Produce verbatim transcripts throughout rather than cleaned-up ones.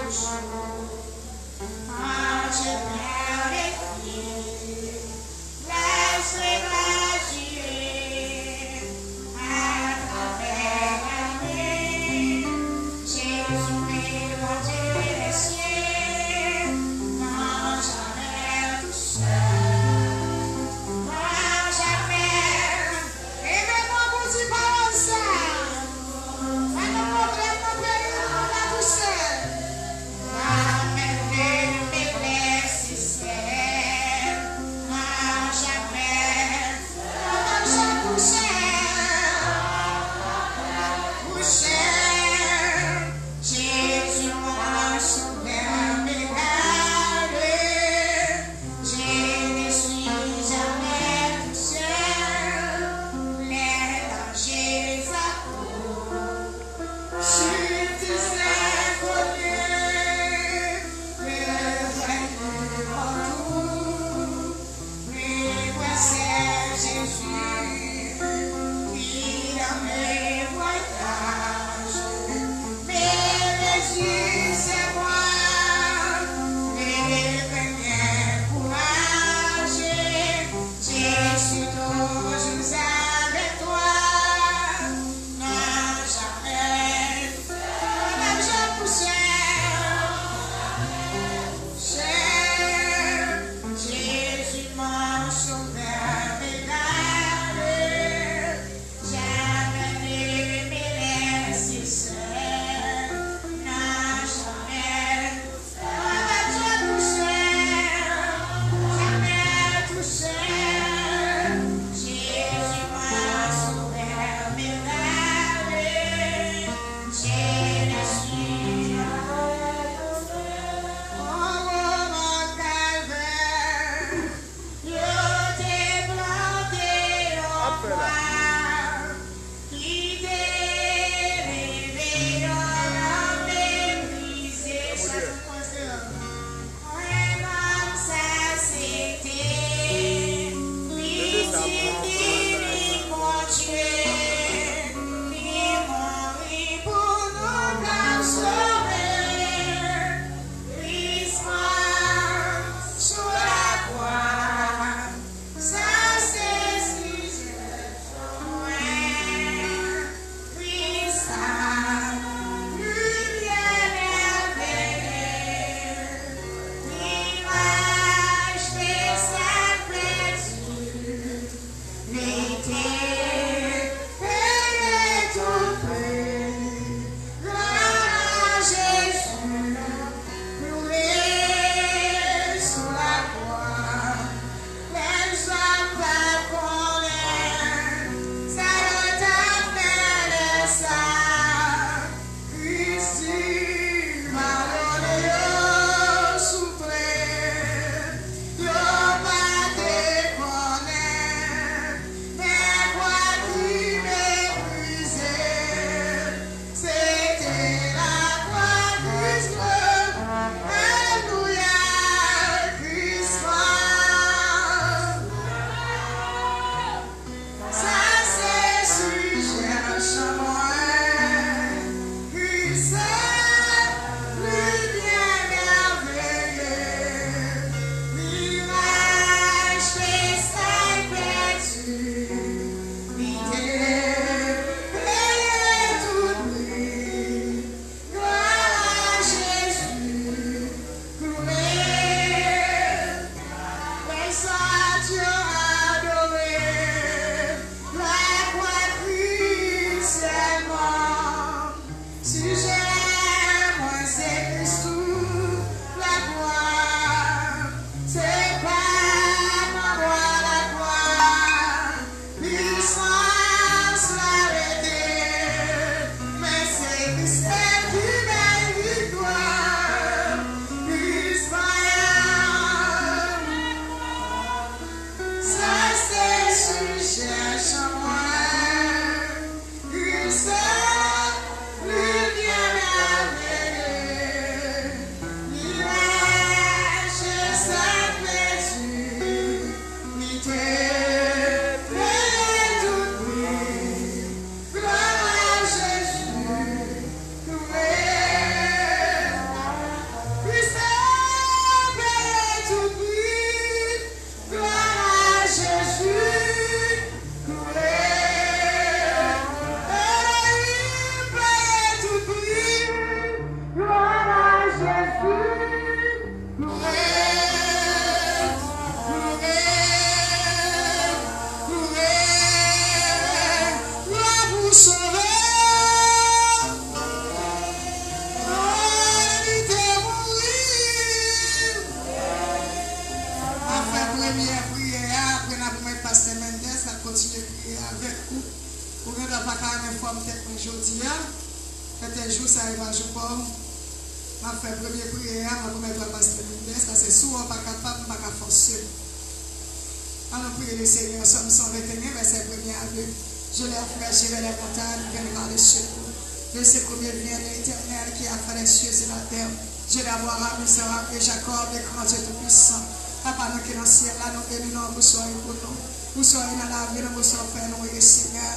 Bondye Pè de Fis, Lespri Saint, atravè lame Jezikri, Bondye de syè, non jamè tou sèl, non jamè. Leve men w pou di pawòl sa. Pa gen pwoblèm nan peyi nou, non, la tou sèl. Pa Ou gentan pa ka renmen fòm tèt mwen jodi a. Pètèt jou sa e pa jou pa w. M ap fè premye priyè a, m ap remèt w a pastè Mendes, paske si w pa kapab, m pa ka fòse w. Allons prier le Seigneur, Psaume cent vingt et un, verset premier à deux. Je lève mes yeux vers les montagnes, d'où viendra le secours. Le secours me vient de l'Éternel qui a fait les cieux et la terre. Dieu d'Abraham, Isaac et Jacob, le grand Dieu tout-puissant. Papa nou ki nan syèl la, nou beni non pou sa w ye pou nou. Pou sa w ye nan lavi nou, pou sa w fè nou ye, Senyè.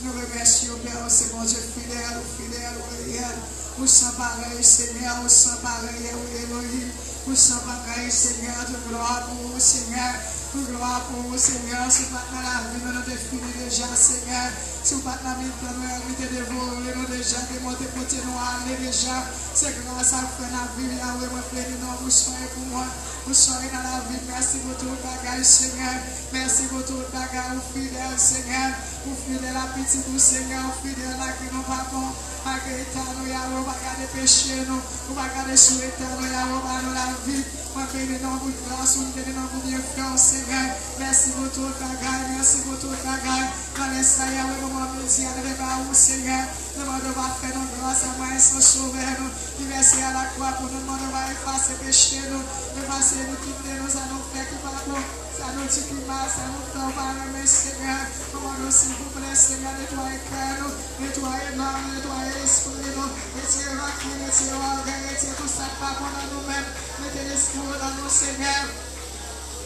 Nou remèsye w, Pè, ou se Bondye fidèl, ou fidèl, ou reyèl. Ou san parèy, Senyè, ou san parèy, ou Elohim. Ou san parèy, Senyè, tout glwa pou ou, Senyè. Tout glwa pou ou, Senyè. Si w pa t nan lavi nou, nou te fini deja, Senyè. Si w pa t nan mitan nou, ènmi te devore nou deja, demon te pote nou ale deja. Se gras a ou k fè n ap viv, Yawe, mwen beni non w pou sa w ye pou mwen. Ou sonnen nan lavi m. Mèsi pou tout bagay, Senyè. Mèsi pou tout bagay. Ou fidèl, Senyè. Ou fidèl a pitit ou, Senyè. Ou fidèl a ki nou pa bon. Malgre eta nou, Yawe, ou pa gade peche nou. Ou pa gade sou eta nou, Yawe, ou ba nou lavi. Mwen beni non w pou gras ou, m beni non w pou byenfè w, Senyè. Mèsi pou tout bagay. Mèsi pou tout bagay. Nan lè sa, Yawe, manman midi a leve ba ou, Senyè. Nou mande w va fè nou gras a mwen, san sove nou. Li vèse a lakwa pou nou, nou mande w va efase peche nou. Efase inikite nou, sa nou fè ki pa bon, sa nou di ki mal, sa nou fè w pa renmen, Senyè. Nou mande w, silvouplè, Senyè, netwaye kè nou, netwaye nanm nou, netwaye lespri nou, retire rankin, retire ògèy, retire tout sa k pa bon nan nou menm. Mete lespri w nan nou, Senyè.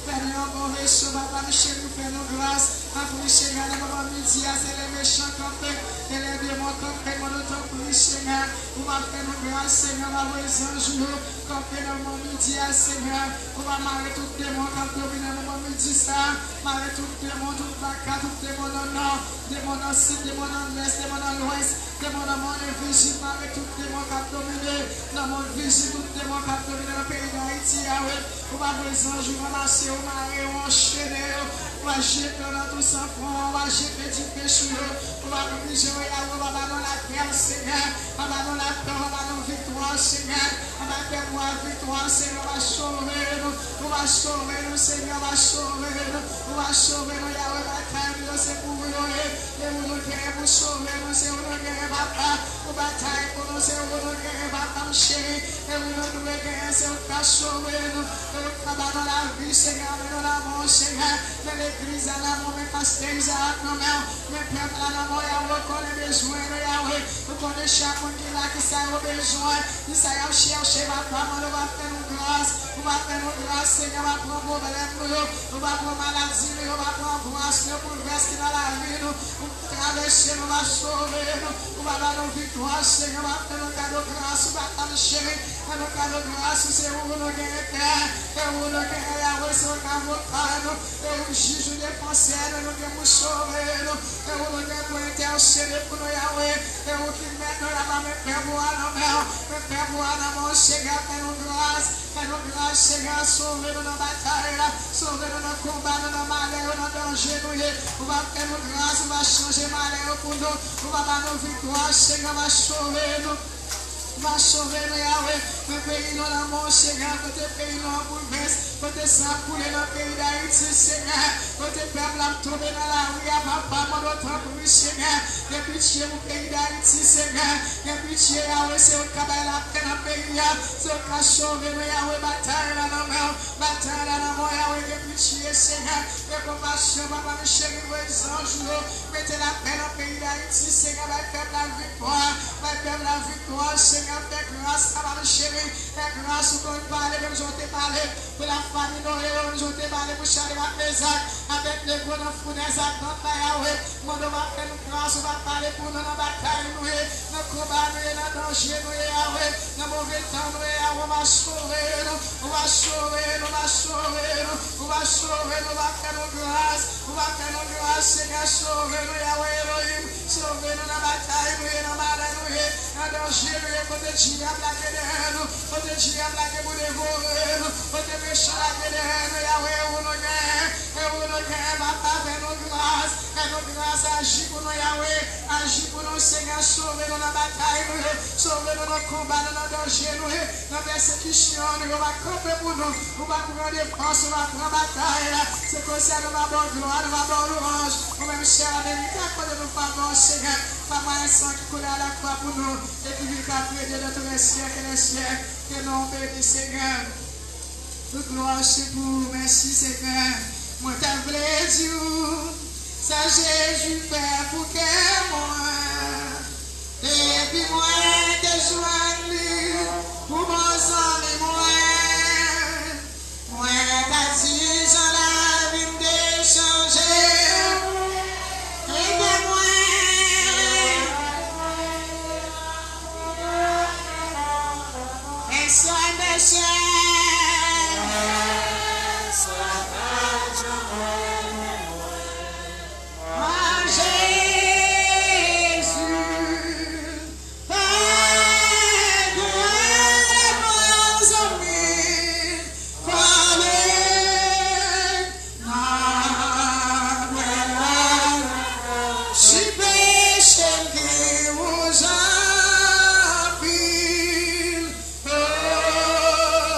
Fè nou yon bon veso, papa m cheri, fè nou gras. Tanpri, Senyè, nan moman midi a, se lè mechan kanpe, se lè demon kanpe, mande w tanpri, Senyè, ou va fè nou gras, Senyè, ou va voye zanj ou yo kanpe nan moman midi a, Senyè, ou va mare tout demon k ap domine nan moman midi sa a, mare tout demon, tout baka, tout demon nan nò, demon nan sid, demon nan lès, demon nan lwès, demon nan mòn envizib, mare tout demon k ap domine nan mond vizib, tout demon k ap domine nan peyi Dayiti a, wi. Ou va voye zanj ou ranmase yo, mare yo, anchene yo. Ou va jete yo nan twou san fon an, ou va jete dife sou yo. Ou va korije yo, Yawe, ou va ba nou lapè, Senyè. Ou va ba nou lapè, ou va ba nou viktwa, Senyè. Ou va fè pou a viktwa, Senyè, ou va sove nou. Ou va sove nou, Senyè, ou va sove nou. Ou va sove nou, Yawe, batay nou yo se pou ou yo ye. E ou nou genyen pou sove nou, se ou nou genyen, papa. Ou batay pou nou, se ou nou genyen, papa m cheri. E ou nou dwe genyen, se ou k ka sove nou. E ou k ka ba nou lavi, Senyè, men nou nan men w, Senyè. Men legliz la nan men w, men pastè Izaak nan men w, men pèp la nan men w, Yawe, ou konnen bezwen nou, Yawe. Ou konnen chak moun ki la, kisa yo bezwen, kisa y ap chèche, papa, mande w va fè nou gras. Ou va fè nou gras, Senyè, ou va pran pwoblèm nou yo, ou va pran maladi nou yo, ou va pran angwas nou yo, boulvès ki nan lavi nou. Ou va travèse nou, ou va sove nou, ou va ba nou viktwa, Senyè, ou va fè nou kado gras ou, papa m cheri. Fè nou kado gras ou, se ou nou genyen, Pè, e ou nou genyen, Yawe, se ou k avoka nou, e ou jij ou defansè nou, nou gen pou sove nou, e ou nou gen pou entèsede pou nou, Yawe, e ou ki mèt nou, papa, men pèp ou a nan men w, men pèp ou a nan men w, Senyè, fè nou gras. Fè nou gras, Senyè, sove nou nan batay la, sove nou nan konba nou, nan malè yo, nan danje nou ye. Ou va fè nou gras, ou va chanje malè yo pou nou, ou va ba nou viktwa, Senyè, ou va sove nou. Ou va sove nou, Yawe. Men peyi nou nan men w, Senyè, kote peyi nou an boulvès, kote san ap koule nan peyi Dayiti, Senyè, kote pèp la ap tonbe nan lari a, papa, mande w tanpri, Senyè, gen pitye pou peyi Dayiti, Senyè, gen pitye, Yawe, se ou k ka bay lapè nan peyi a. Se ou k ka sove nou, Yawe, batay la nan men w. Batay la nan men w, Yawe, gen pitye, Senyè. Gen konpasyon, papa m cheri, voye zanj ou yo. Mete lapè nan peyi Dayiti, Senyè, bay pèp la viktwa. Bay pèp la viktwa, Senyè, fè gras, papa m cheri. Fè gras ou konn pale, menm jan w te pale pou lafanmi Noye yo, menm jan w te pale pou Chadrak, Mezak, Abèdnego nan founèz adan la, Yawe. Mande w va fè nou gras, ou va pale pou nou nan batay nou ye, nan konba nou ye, nan danje nou ye, Yawe, nan move tan nou ye, Yawe, ou va sove nou, ou va sove nou, ou va sove nou, ou va sove nou, ou va fè nou gras, ou va fè nou gras, Senyè, sove nou, Yawe Elohim, sove nou nan batay nou ye, nan malè nou ye, nan danje nou ye, kote dyab la gen dèyè nou, kote dyab la gen pou devore nou, kote mechan la gen dèyè nou, Yawe, e ou nou genyen, e ou nou genyen, papa, fè nou gras. Fè nou gras, aji pou nou, Yawe. Aji pou nou, Senyè, Sove nou nan batay nou yo, sove nou nan konba nou, nan danje nou yo, nan pèsekisyon nou yo. Ou va kanpe pou nou, ou va pran defans, ou va pran batay la. Se konsa nou va ba w glwa, nou va ba w lwanj. Ou menm, chè, Amerika, kote nou va ba w, Senyè, pa mwayen san ki koule a lakwa pou nou e ki viv k ap rete dans tous les siècles des siècles. Ke non w beni, Senyè. Tout glwa se pou ou, mèsi Senyè. Mwen ta vle di w sa Jezi fè pou kè mwen. Depi mwen te jwenn li pou bon zanmi mwen, mwen ta di jan lavi m te chanje. Ede mwen. Mesye, mesye. Ah, Jezi, pa gen bon zanmi. Fale nan bwè la, si peche m gen wouz anpil. Oh,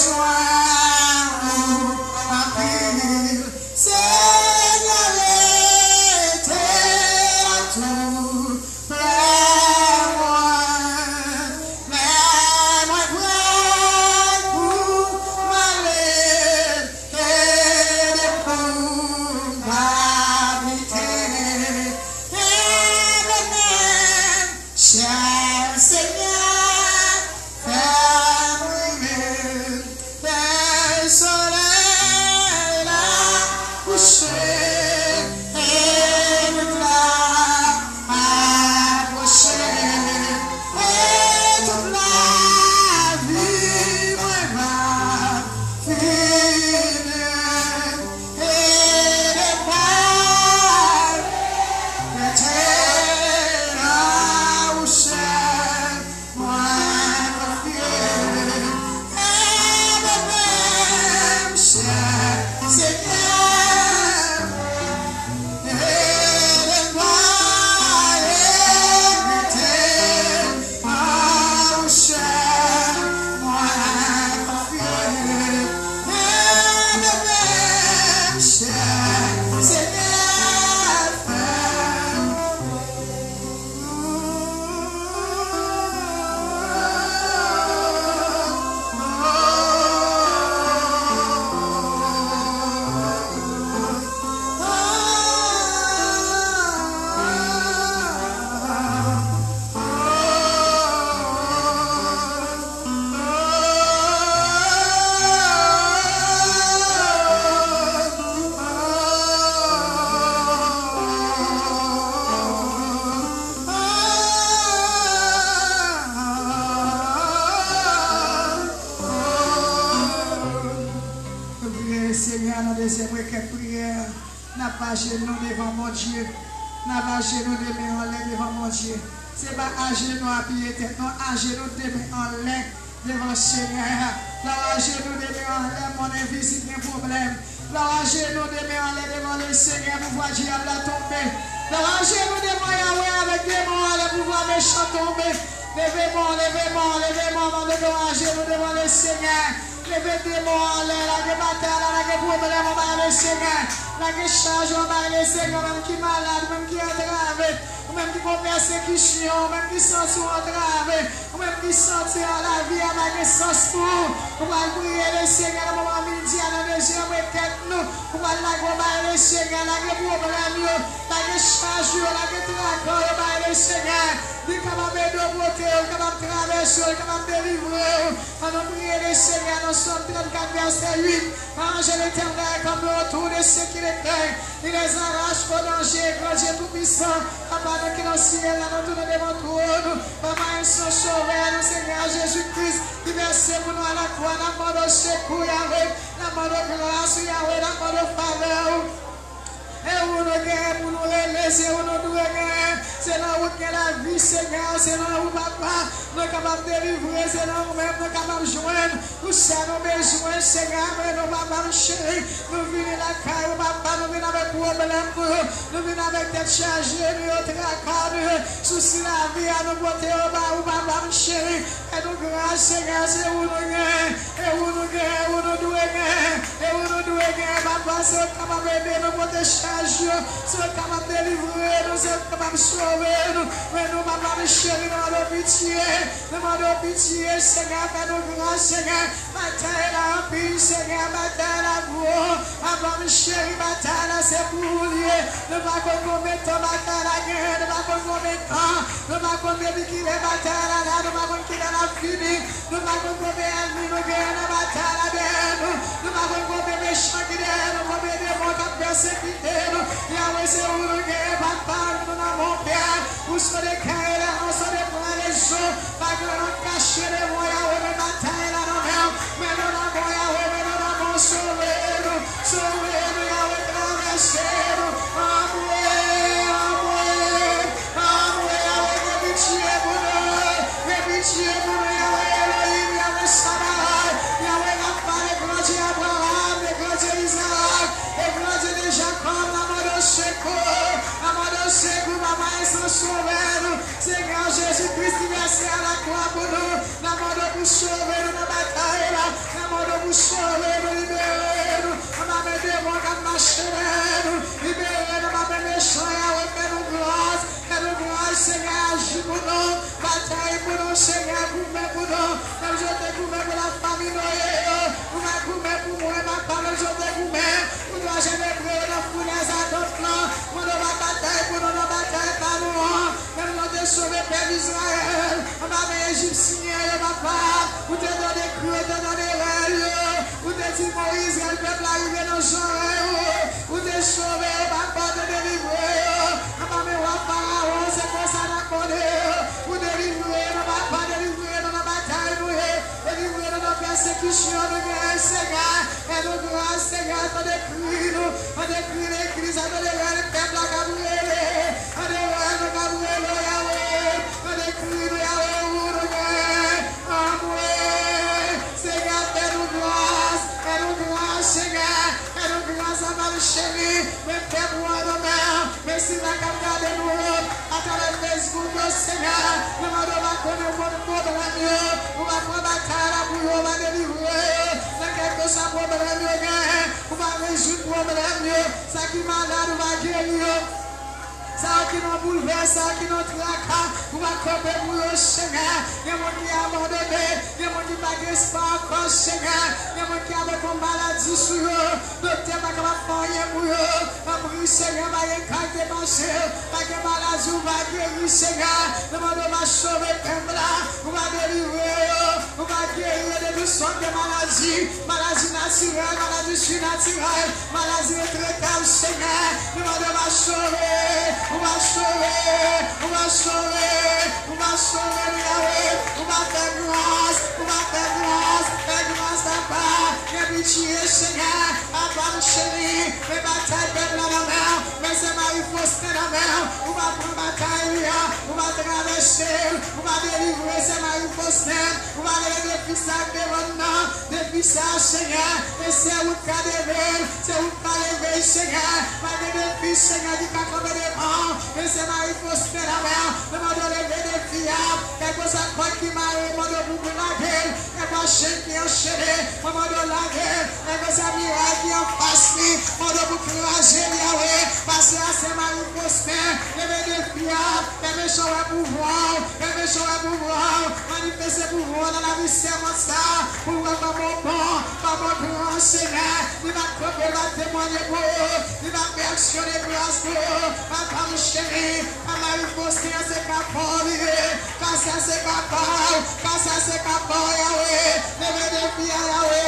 Bonswa ou anpil, Senyè, rete la touprè mwen. Lè mwen prè pou m ale, ede m pou m pa kite. Ede m, chè Senyè, fè m rive lè solèy la kouche e lin la apwoche, e tout lavi mwen va fini. Ede m pa rete la ou chè mwen konfye. Ede m, chè Senyè. Ede m pa rete la ou chè mwen konfye. Ede m, chè Senyè, fè m Nou priye Senyè nan dezyèm rekèt priyè. N ap ajenou devan Bondye. N ap ajenou de men anlè devan Bondye. Se pa ajenou apiye tèt non, ajenou de men anlè devan Senyè a. Lè w ajenou de men anlè, monn envizib gen pwoblèm. Lè w ajenou de men anlè devan Lesenyè, pouvwa dyab la tonbe. Lè w ajenou devan Yawe avèk de men anlè, pouvwa mechan tonbe. Leve men w, leve men w, leve men w, mande w ajenou devan Lesenyè. Leve de men w anlè, lage batay la, lage pwoblèm anba Lesenyè. Lage chaj ou anba Lesenyè, ou menm ki malad, ou menm ki antrave, ou menm ki gon pèsekisyon, ou menm ki santi w antrave, ou menm ki santi a lavi a pa gen sans pou ou. Ou pral priye Lesenyè nan moman midi a, nan dezyèm rekèt nou. Ou pral lage w bay Lesenyè, lage pwoblèm yo, lage chaj yo, lage traka yo bay Lesenyè. Li kapab ede w pote yo, li kapab travèse yo, li kapab delivre w. Ann nou priye Lesenyè nan Sòm trannkat, vèsè uit. Ange l'Éternel comme autour de ceux qui le craignent. Il les arrache au danger, grand Dieu tout-puissant. Papa nou ki nan syèl la, nou tounen devan twòn ou. Papa, en san sovè nou, Senyè Jezi Kris, ki vèse pou nou alakwa. N ap mande w sekou, Yawe. N ap mande w gras ou, Yawe. N ap mande w favè ou. E ou nou genyen pou nou rele, se ou nou dwe genyen. Se nan ou gen lavi, Senyè, se nan ou, Papa, nou kapab delivre, se nan ou menm nou kapab jwenn. Ou sa nou bezwen, Senyè, men nou, Papa m cheri, nou vini lakay ou, Papa, nou vin avèk pwoblèm nou yo, nou vin avèk tèt chaje nou yo, traka nou yo, sousi lavi a, nou pote yo ba ou, Papa m cheri. Fè nou gras, Senyè, se ou nou genyen, e ou nou genyen, e ou nou dwe genyen, e ou nou dwe genyen, Papa, se ou k kapab ede nou pote chaj yo, se ou k kapab delivre nou, se ou k kapab sove nou. Men nou, Papa m cheri, nou mande w pitye, nou mande w pitye, Senyè, fè nou gras, Senyè. Batay la anpil, Senyè, batay la gwo. Papa m cheri, batay la se pou ou l ye. Nou pa konn konbyen tan batay la genyen, nou pa konn konbyen tan, nou pa konn depi kilè batay la la, nou pa konn kilè l ap fini. Nou pa konn konbyen ènmi nou genyen nan batay la dèyè nou. Nou pa konn konbyen mechan ki dèyè nou, konbyen demon k ap pèsekite nou. Yawe, se ou nou genyen, Papa, nou nan men w, Pè. Ou sonde kay la, ou sonde pran leson. Pa gen anyen k kache devan w, Yawe, men batay la nan men w. Men nou nan men w, Yawe, men nou nan men w, sove nou. Sove nou, Yawe, travèse nou. Anmwe, anmwe, anmwe, Yawe, gen pitye pou nou. Gen pitye pou nou, Yawe Elohim, Yawe Sabaot, Yawe Rafa, le grand Dieu Abraham, le grand Dieu Isaac, le grand Dieu de Jacob, n ap mande w sekou, n ap mande w sekou, Papa, en san sovè nou, Senyè Jezi Kris ki vèse a lakwa pou nou, n ap mande w pou sove nou nan batay la, n ap mande w Batay pou nou, Senyè, goumen pou nou, menm jan w te goumen pou lafanmi Noye yo. Ou va goumen pou mwen, papa, menm jan w te goumen pou twa jèn Ebre yo nan fou lèzadant lan. Mande w va batay pou nou nan batay pa nou an. Menm jan w te sove pèp Izrayèl anba men Ejipsyen yo, papa, ou te tande kri yo, te tande rèl yo. Ou te di Moyiz, rèl pèp la rive nan zòrèy ou. Ou te sove yo, papa, ou te delivre yo anba men wa Farawon. Se konsa n ap mande w pou delivre nou, papa, delivre nou nan batay nou ye. Delivre nou nan pèsekisyon nou genyen, Senyè. Fè nou gras, Senyè, tande kri nou, tande kri legliz la, tande rèl pèp la k ap rele, tande rèl nou k ap rele w, Yawe, tande kri nou, Yawe, ou nou genyen. Anmwe, Senyè, fè nou gras, fè nou gras, Senyè, fè nou gras, papa m cheri. Men pèp ou an nan men w, men sila k ap gade nou atravè Facebook yo, Senyè, nou mande w va konnen w konn pwoblèm yo, ou va pran batay la pou yo, ou va delivre yo nan kèlkeswa pwoblèm yo genyen, ou va rezoud pwoblèm yo, sa ki malad, ou va geri yo. Sa yo ki nan boulvès, sa yo ki nan traka, ou va kanpe pou yo, Senyè. Gen moun ki abandone, gen moun ki pa gen espwa ankò, Senyè. Gen moun ki avèk yon maladi sou yo, doktè pa kapab fè anyen pou yo. Tanpri, Senyè, pa gen kay te mache, pa gen maladi ou pa geri, Senyè. Nou mande w va sove pèp la, ou va delivre yo, ou va geri yo de tout sòt de maladi, maladi natirèl, maladi sinatirèl, maladi entretèl, Senyè. Nou mande w va sove, ou va sove, ou va sove, ou va sove nou, Yawe. Ou va fè gras, ou va fè gras, fè gras, papa. Gen pitye, Senyè, papa m cheri. Men batay pèp la nan men w, men se Marie Faustin nan men w. Ou va pran batay li a, ou va travèse l, ou va delivre se Marie Faustin. Ou va leve defi sa k devan n nan, defi sa, Senyè. E se ou k ka leve l, se ou k ka leve l, Senyè. Pa gen defi, Senyè, ki ka kanpe devan w, men se Marie Faustin nan men w. Nou mande w leve defi a, kèlkeswa kòd ki mare, mande w pou w lage l. Kèlkeswa chenn ki anchene, mande w lage l. Kèlkeswa miray ki anfas li, mande w pou kraze l, Yawe. Pase a se Marie Faustin, leve defi a, fè mechan wè pouvwa w, fè mechan wè pouvwa w, manifeste pouvwa w nan lavi sèvant sa, pou l wè kòman w bon, kòman w gran, Senyè. Li va kanpe, li va temwanye pou ou, li va pèsyone gras pou ou. Papa m cheri, pa Marie Faustin an se ka pa w li ye. Ka sa se ka pa w, ka sa se ka pa w, Yawe. Leve defi a, Yawe.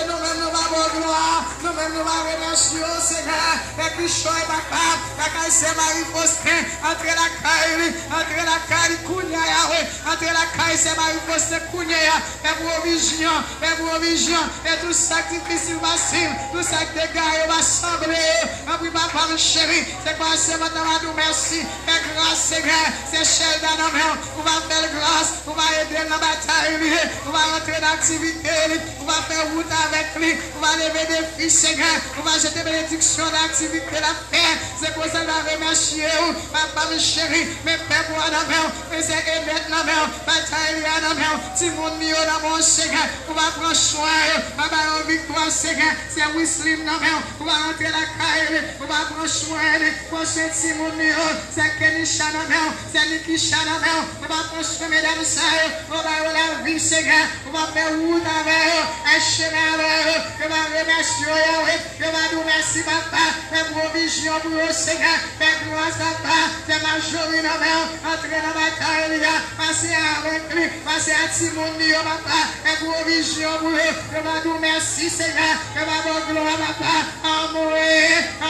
E nou menm nou va ba w glwa, nou menm nou va remèsye w, Senyè. Fè kichòy, papa, lakay sè Marie Faustin. Antre lakay li, antre lakay li kounye a, Yawe. Antre lakay sè Marie Faustin kounye a. Fè pwovizyon, fè pwovizyon. E tout sa k difisil va siv, tout sa k degare va sanble yo. Tanpri, papa m cheri, se kwa sèvant la va di w mèsi. Fè gras, Senyè. Se Shelda nan men w. Ou va fè l gras, ou va ede l nan batay li ye, ou va rantre nan aktivite li, ou va fè wout avèk li, ou va leve defi, Senyè, ou va jete benediksyon nan aktivite l ap fè. Se konsa l va remèsye w, papa m cheri, men pèp ou a nan men w, men sè Enèt nan men w, batay li a nan men w, timoun li yo nan men w, Senyè, ou va pran swen yo, ou va ba yo viktwa, Senyè, sè Wislin nan men w, ou va rantre lakay li, ou va pran swen li, pran swen timoun li yo, sè Kenisha nan men w, sè Nikisha nan men w, ou va pran swen medam sa yo, ou ba yo lavi, Senyè, ou va fè wout avè yo, fè chemen avè yo, yo va remèsye w, Yawe, yo va di w mèsi, papa, fè pwovizyon pou yo, Senyè, fè gras, papa, fè Majori nan men w, antre nan batay li a, pase avèk li, pase a timoun li yo, papa, fè pwovizyon pou yo, yo va di w mèsi, Senyè, yo va ba w glwa, papa, anmwe,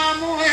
anmwe,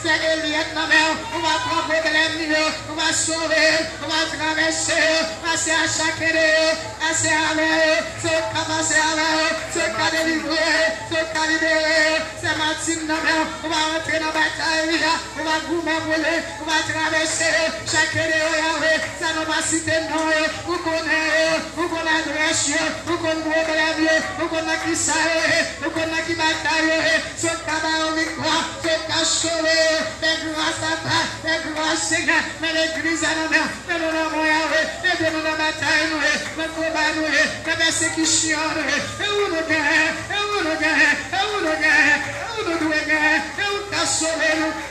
sè Eliette nan men w, ou va pran pwoblèm li yo, ou va sove yo, ou va travèse yo, pase a chak de yo, pase avè yo, se ou k ka pase avè yo, se ou k ka delivre yo, se ou k ka libere yo, sè Martine nan men w, ou va rantre nan batay li a, ou va goumen pou li, ou va travèse yo, chak de yo, Yawe, sa nou pa site non yo, ou konnen yo, ou konn adrès yo, ou konn pwoblèm yo, ou konn nan ki sa yo ye, ou konn nan ki batay yo ye, se ou k ka ba yo viktwa, se ou k ka sove yo, fè gras, papa, fè gras, Senyè, men legliz la nan men w, men nou nan men w, Yawe, ede nou nan batay nou ye, nan konba nou ye, nan pèsekisyon nou ye, e ou nou genyen, e ou nou genyen, e ou nou genyen, e ou nou dwe genyen, e ou k ka sove nou.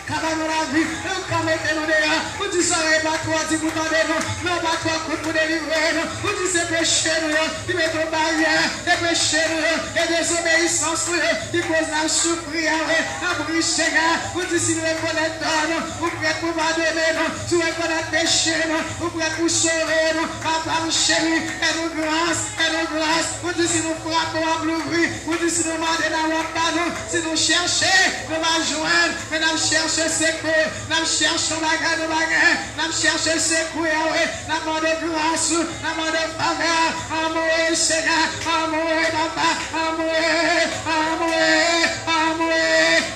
K Ba nou lavi, nou ka mete nou deyò. Ou di zòrèy pa twò di pou tande nou, men w pa twò kout pou delivre nou. Ou di se peche nou yo ki mete yon baryè, e peche nou yo, e dezobeyisans nou yo ki koz n ap soufri a, wi. Anpri, Senyè, ou di si nou rekonèt tò nou, ou prèt pou padone nou. Si w rekonèt peche nou, ou prèt pou sove nou. Papa m cheri, fè nou gras, fè nou gras. Ou di si nou frape, w ap louvri. Ou di si nou mande, n a w ap ba nou. Si nou chèche, nou va jwenn. Men n ap chèche sekou, n ap chèche yon bagay nou pa gen. N ap chèche sekou, Yahweh. N ap mande gras ou, n ap mande favè. Anmwe, Senyè, anmwe, Papa, anmwe, anmwe, anmwe.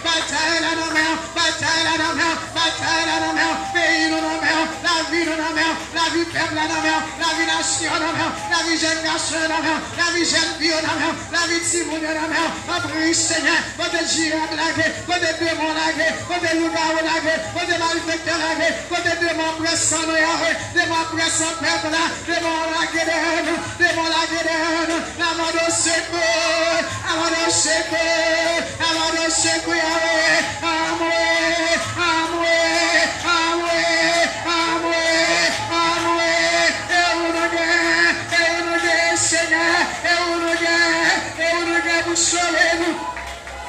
Batay la nan men w, batay la nan men w, batay la nan men w. Peyi nou nan men w, lavi nou nan men w, lavi pèp la nan men w, lavi nasyon nan men w, lavi jèn gason yo nan men w, lavi jèn fi yo nan men w, lavi timoun yo nan men w. Anpri, Senyè, kote djirab lage, kote demon lage, kote lougawou lage, kote malfektè lage, kote demon ap pran san nou, Yahweh, demon ap pran san pèp la, demon lage dèyè nou, demon lage dèyè nou. N a mande w sekou, n a mande w sekou, n a mande w sekou, Yahweh. Anmwe, anmwe, anmwe, anmwe, anmwe. E ou nou gen, e ou nou gen, Senyè, e ou nou gen, e ou nou gen pou sove nou.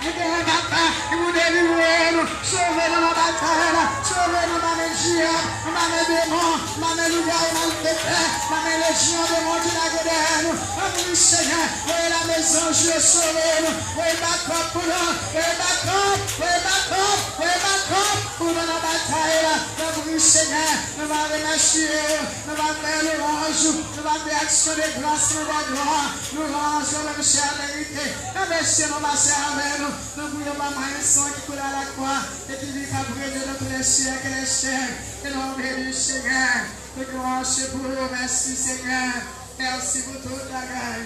Nou gen Papa ki pou delivre nou, sove nou nan batay la, sove nou nan men dyab, nan men demon, nan men lougawou malfektè, nan men lejyon demon ki lage dèyè nou. Anpri, Senyè, voye lame zanj yo sove nou, voye bakòp pou nou, voye bakòp, voye bakòp, voye bakòp pou nou nan batay la. Anpri, Senyè, nou va remèsye w, nou va fè lwanj ou, nou va fè aksyon de gras, nou va glwa, lwanj ou menm chè merite. Nan mesye nou pase avè nou, nou priye pa mwayen san ki koule a lakwa e ki viv ap rete nan tou lè syèk lè syèk. E nou beni Senyè. Tout glwa se pou ou. Mèsi Senyè. Mèsi pou tout bagay.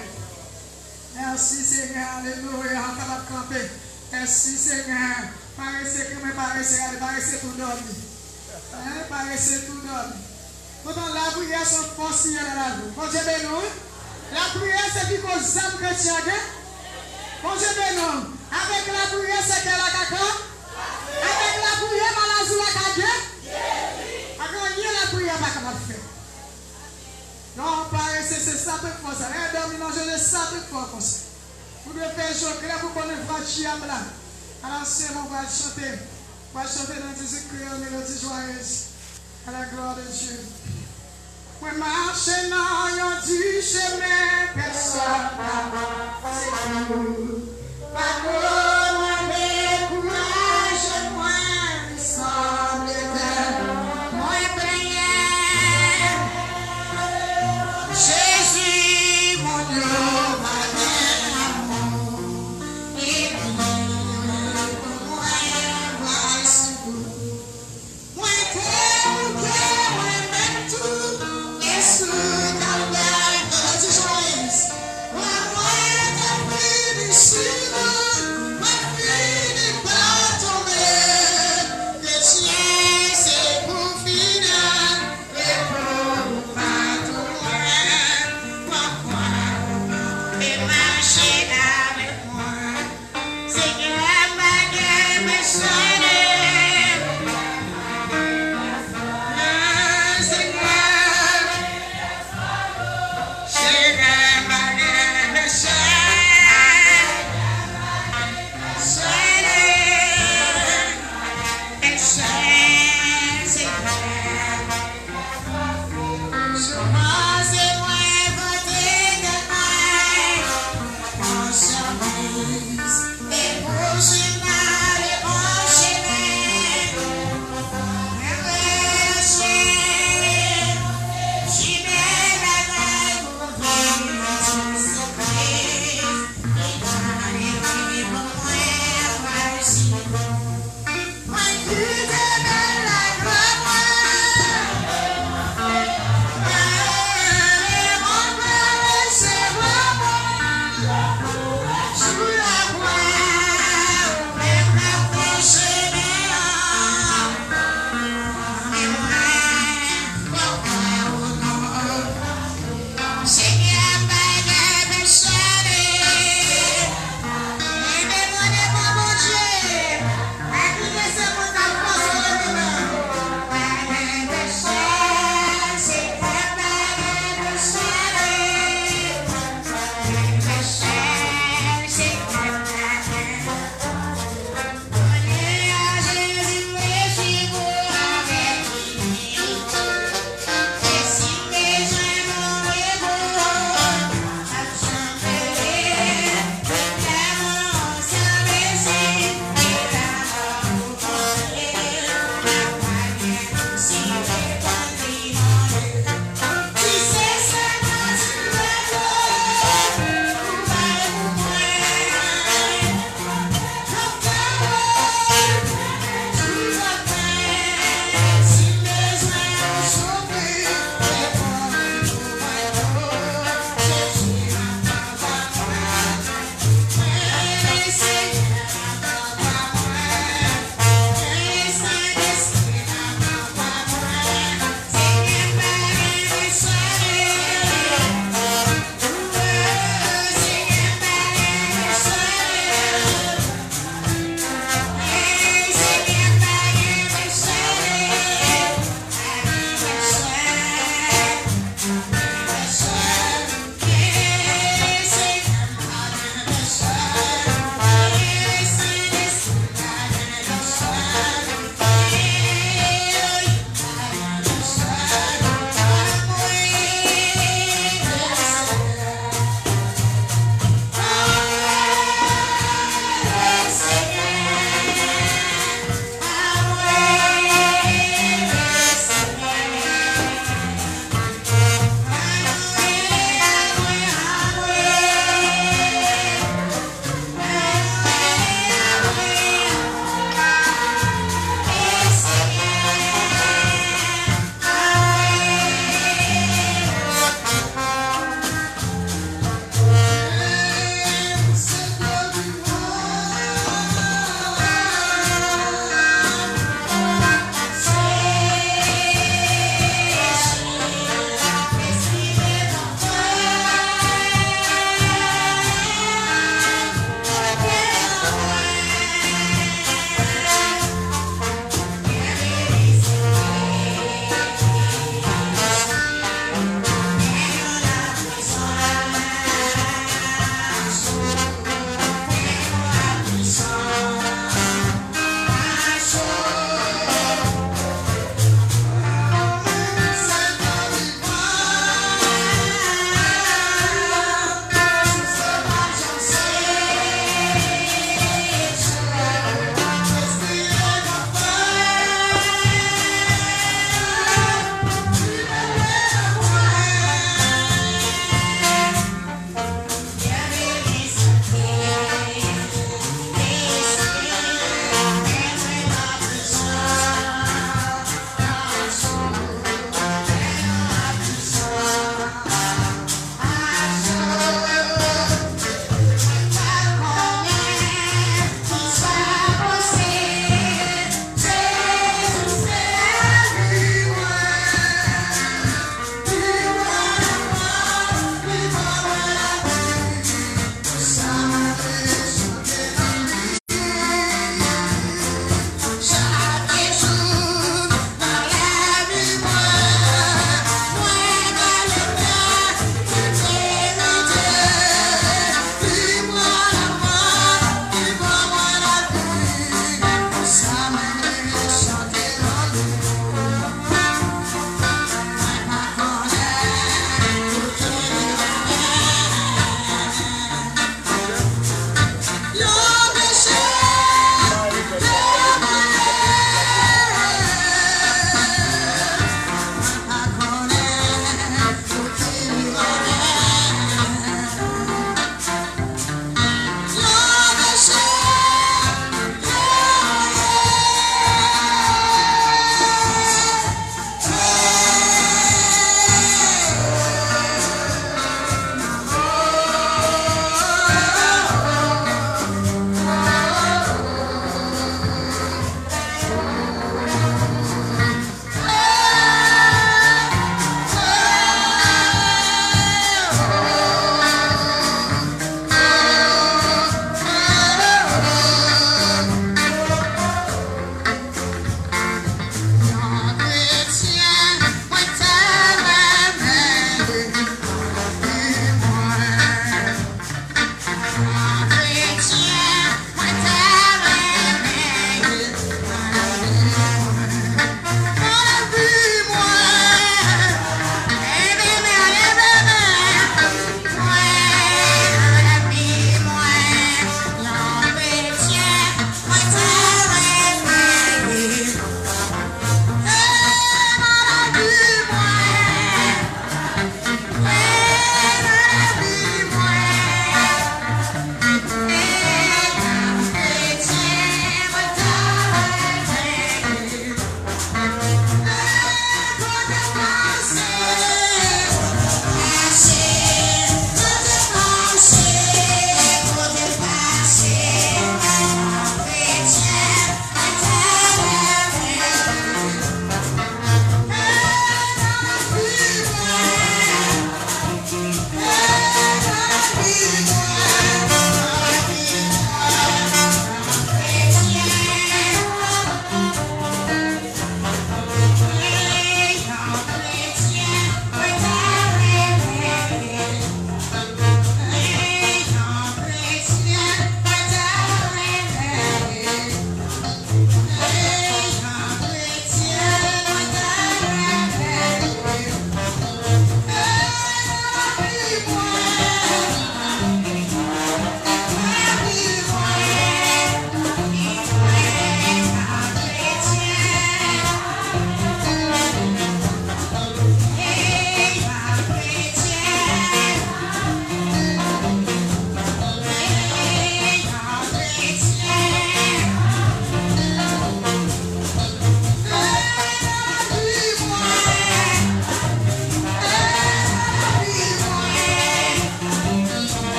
Mèsi Senyè. Alelouya. Ou kapab kanpe. Mèsi Senyè. Parese ki mwen parese, gade, parese tou dòmi. Hein? Parese tou dòmi. Poutan lapriyè se yon fòs li ye nan lavi w. Bondye beni w, wi. Lapriyè se pi gwo zam kretyen an gen. Bondye beni w. Avèk lapriyè, sèkèy la ka ka. Avèk lapriyè, maladi w la ka gen. Pa gen anyen lapriyè pa kapab fè. Non, parese, se sa tout fwa sa. Lè dòmi nan je, se sa tout fwa konsa. Ou dwe fè je w klè pou konnen vwa dyab la. Alò, se mwen pral chante. Pral chante nan dizik kreyòl, melodi jwayez. À la gloire de Dieu. Mwen mache nan yon di chemen, pèsòn pa ban sekou. Pa ko mwen dekouraje, mwen sanble tèl mwen plenyen. Jezi, moun yo pa gen lanmou, epi yo pou mwen bay sekou. Mwen te bouke, mwen menm tou, e sou kalvè, Melody Joyce. Mwen, mwen te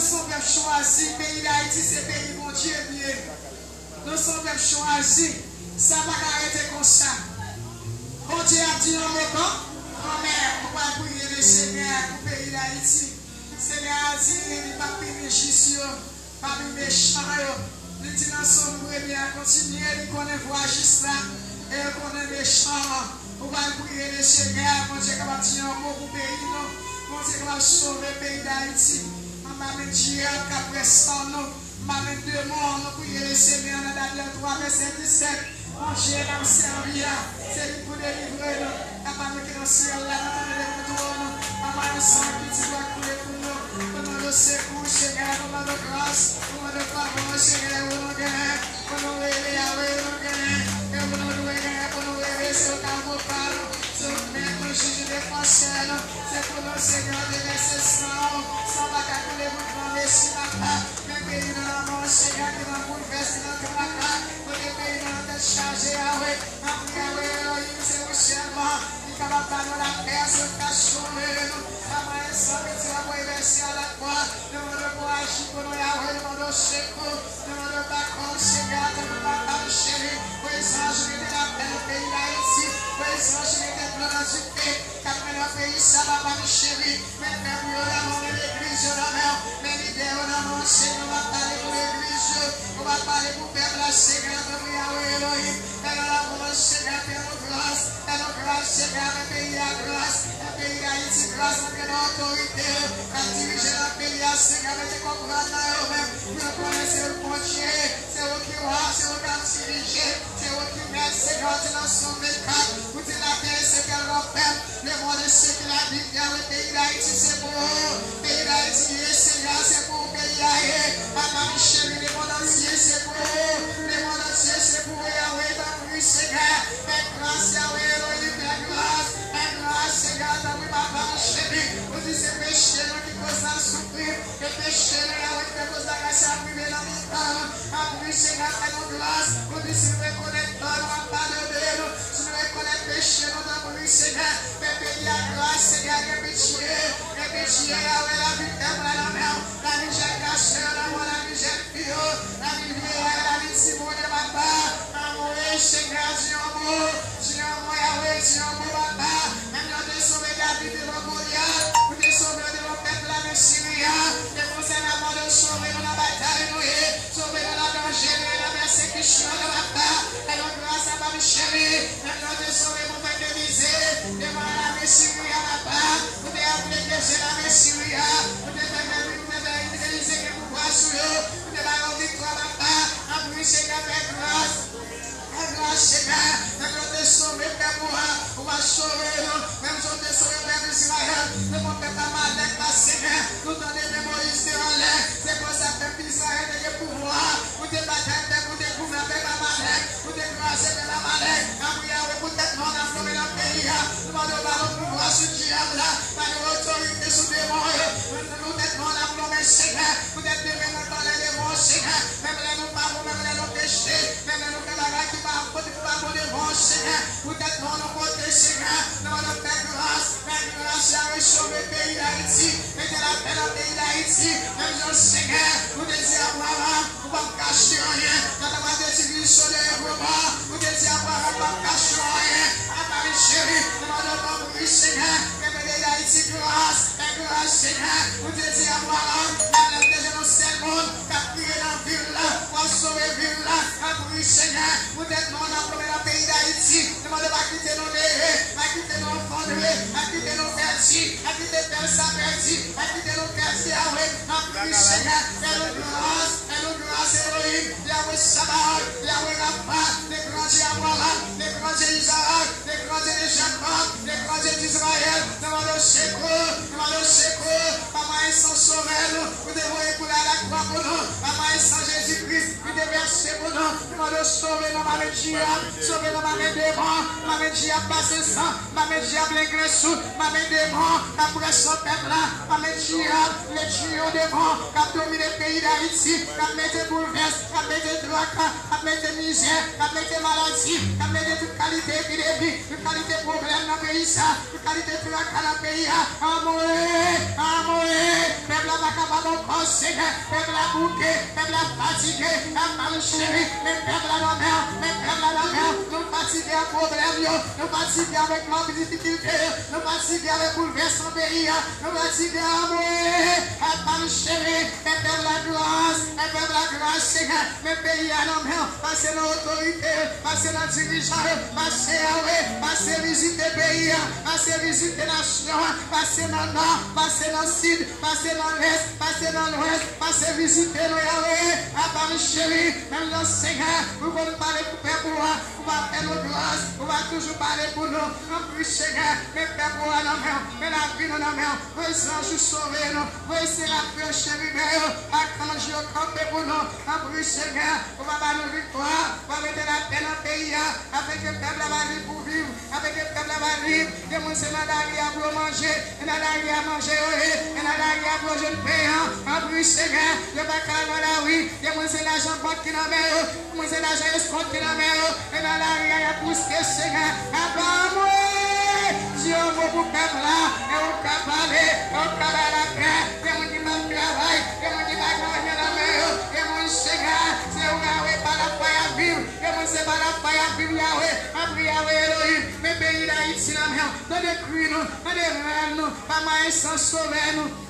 Se yon pèp chwazi, peyi Dayiti se peyi Bondye l ye. Nou se yon pèp chwazi, sa pa ka rete konsa. Bondye ap di yon mo kanmenm, ou pral priye le Senyè pou peyi Dayiti. Senyè a di li p ap pini jis yo pami mechan yo. Li di nan Sòm premye a kontinye, li konnen vwa jis la e l konnen mechan an. Ou pral priye le Senyè, Bondye kapab di yon mo pou peyi nou. Bondye kapab sove peyi Dayiti anba men dyab k ap pran san nou, anba men demon an. Nou priye le Senyè nan Danyèl twa vèsè disèt. Bondye n ap sèvi a, se li pou delivre nou. Papa nou ki nan syèl la, nou tande devan twòn ou. Papa, nou san ki ti dwa koule pou nou. Nou mande w sekou, Senyè, nou mande w gras, nou mande w favè, Senyè, ou nou genyen. Pou nou rele Yawe, nou genyen. E pou nou dwe genyen, pou nou rele, se ou k avoka nou, se ou k mèt nou, jij e defansè nou. Se pou nou, Senyè, te vèse san ou. San pa ka koule pou nou, mesi, papa. Men peyi nou nan men w, Senyè, ki nan boulvès, ki nan traka. Kote peyi nou nan tèt chaje, Yawe. Ann priye, Yawe, Elohim, se ou sèlman ki kapab ba nou lapè, se ou k ka sove nou. Papa, e san piti w ap vèse a lakwa. Nou mande w pou aji pou nou, Yawe, nou mande w sekou. Nou mande w bakòp, Senyè, tanpri, papa m cheri. Voye zanj ou mete lapè nan peyi Dayiti. Voye zanj ou mete dlo nan dife k ap mennen peyi sa, papa m cheri. Men pèp ou yo nan men w, men legliz yo nan men w, men lidè yo nan men w, Senyè, w ap pale pou legliz yo, w ap pale pou pèp la, Senyè, tanpri, Yawe Elohim, fè yo lanmou, Senyè, fè nou gras, fè nou gras, Senyè, men peyi a gras, fè peyi Dayiti gras, antre nan otorite yo k ap dirije nan peyi a, Senyè, mete konprann nan yo menm, pou yo konnen se ou k Bondye, se ou ki wa, se ou k ap dirije, se ou ki mèt, Senyè, ou di nan Sòm vennkat, ou di la terre est ce qu'elle renferme, le monde et ce qu'il habite, Yawe, peyi Dayiti se pou ou. Peyi Dayiti ye, Senyè, se pou ou peyi a ye. Papa m cheri, lemonn antye se pou ou. Lemonn antye se pou ou, Yawe, tanpri, Senyè. Fè gras, Yawe, Elohim, fè gras. Fè gras, Senyè, tanpri, papa m cheri. Ou di se peche nou ki koz n ap soufri. E peche nou, Yawe, ki fè koz bagay sa ap rive nan mitan nou. Tanpri, Senyè, fè nou gras. Ou di si nou rekonèt tò nou, w ap padone nou. Si nou rekonèt peche nou, tanpri, Senyè, fè peyi a gras, Senyè, gen pitye, gen pitye, Yawe, lavi pèp la nan men w, lavi jèn gason yo nan men w, lavi jèn fi yo, lavi vye a yo, lavi timoun yo, papa, anmwe, Senyè, di yon mo, di yon mo, Yawe, di yon mo, papa, menm jan w te sove David devan Golyat, ou te sove yo devan pèp lame Siri a, se konsa n ap mande w sove nou nan batay nou ye. Sove nou nan danje nou ye, nan pèsekisyon nou, papa. Fè nou gras, papa m cheri. Menm jan w te sove pwofèt Elize devan lame Siri a, papa. Ou te anble ke je lame Siri a. Ou te fè, ou te fè Elize gen pouvwa sou yo. Ou te ba yo viktwa, papa. Anplis, Senyè, fè gras. Fè gras, Senyè. Menm jan w te sove pèp ou a, ou va sove nou. Menm jan w te sove pèp Izrayèl devan pèp Amalèk la, Senyè. Nou tande men Moyiz te anlè. Se konsa pèp Izrayèl te gen pouvwa pou te batay pèp, pou te goumen avèk Amalèk, pou te kraze pèp Amalèk. N ap priye Yawe pou tèt nwa n ap nonmen nan peyi a. Nou mande w ba nou pouvwa sou dyab la, ba nou otorite sou demon yo. Pou tèt nwa n ap nonmen, Senyè, pou tèt demen n ap anlè devan w, Senyè. Menm lè nou pa bon, menm lè nou peche, menm lè nou fè bagay ki pa bon, ki pa bon devan w, Senyè. Pou tèt nwa nou pote, Senyè. Nou mande w fè gras, fè gras, Yawe, sove peyi Dayiti. Mete lapè nan peyi Dayiti. Menm jan, Senyè, ou te di Abraram, ou p ap kache anyen. Nan tan w te di Iso de Ebrema, ou te di Abraram, ou p ap kache anyen. Papa m cheri, nou mande w tanpri, Senyè, fè peyi Dayiti gras, fè gras, Senyè. Ou te di Abraram, menm lè l te jwenn yon sèl moun k ap kriye nan vil la, w ap sove vil la. Tanpri, Senyè, poutèt nou, n ap nonmen nan peyi Dayiti. Nou mande w pa kite nou neye, pa kite nou efondre, pa kite nou pèdi, pa kite pèp sa pèdi, pa kite nou pèdi, Yawe. Tanpri, Senyè, fè nou gras, fè nou gras, Elohim, Yawe Sabaot, Yawe Rafa, le grand Dieu Abraham, le grand Dieu Isaac, le grand Dieu de Jacob, le grand Dieu d'Israël. Nou mande w sekou, nou mande w sekou, pa mwayen san sovè nou, ou te voye koule a lakwa pou nou, pa mwayen san Jezi Kris, ou te vèse pou nou. Nou mande w sove nou anba men dyab, sove nou anba men demon, anba men dyab pase san, anba men dyab lengrenn sou, anba men demon k ap pran san pèp la, anba men dyab, le djinyo demon k ap domine peyi Dayiti, k ap mete boulvès, k ap mete traka, k ap mete mizè, k ap mete maladi, k ap mete tout kalite epidemi, tout kalite pwoblèm nan peyi sa, tout kalite traka nan peyi a. Anmwe, anmwe, pèp la pa kapab ankò, Senyè. Pèp la bouke, pèp la fatige. Papa m cheri, men pèp la nan men w, men pèp la nan men w. Nou fatige ak pwoblèm yo, nou fatige avèk mank difikilte yo, nou fatige avèk boulvèsman peyi a, nou fatige. Anmwe, papa m cheri, fè pèp la gras, fè pèp la gras, Senyè. Men peyi a nan men w, pase nan otorite yo, pase nan dirijan yo, pase, Yawe, pase vizite peyi a, pase vizite nasyon an, pase nan nò, pase nan sid, pase nan lès, pase nan lwès, pase vizite nou, Yawe. Papa m cheri, menm jan, Senyè, ou konn pale pou pèp ou a, ou va fè nou gras, ou va toujou pale pou nou. Anpri, Senyè, men pèp ou a nan men w, men lavi nou nan men w. Voye zanj ou sove nou, voye serafin yo, cheriben yo, akanj yo kanpe pou nou. Anpri, Senyè, ou va ba nou viktwa, ou va mete lapè nan peyi a, afenke pèp la va viv pou viv, afenke pèp la va viv. Gen moun se nan lari a pou yo manje, e nan lari a manje yo ye, e nan lari a pou yo jwenn pen an. Anpri, Senyè, yo pa ka al nan lari. Gen moun se lajan bank ki nan men yo, gen moun se lajan eskont ki nan men yo, e nan lari a y ap bouske, Senyè. Papa m, wi, di yon mo pou pèp la, e ou ka pale, e ou ka bay lapè. Gen moun ki pa travay, gen moun ki pa gen anyen nan men yo, gen moun, Senyè, se ou, Yawe, pa lafwa y ap viv. Gen moun se pa lafwa y ap viv, Yawe. Anpri, Yawe Elohim, men peyi Dayiti nan men w. Tande kri nou, tande rèl nou, pa mwayen san, sove nou.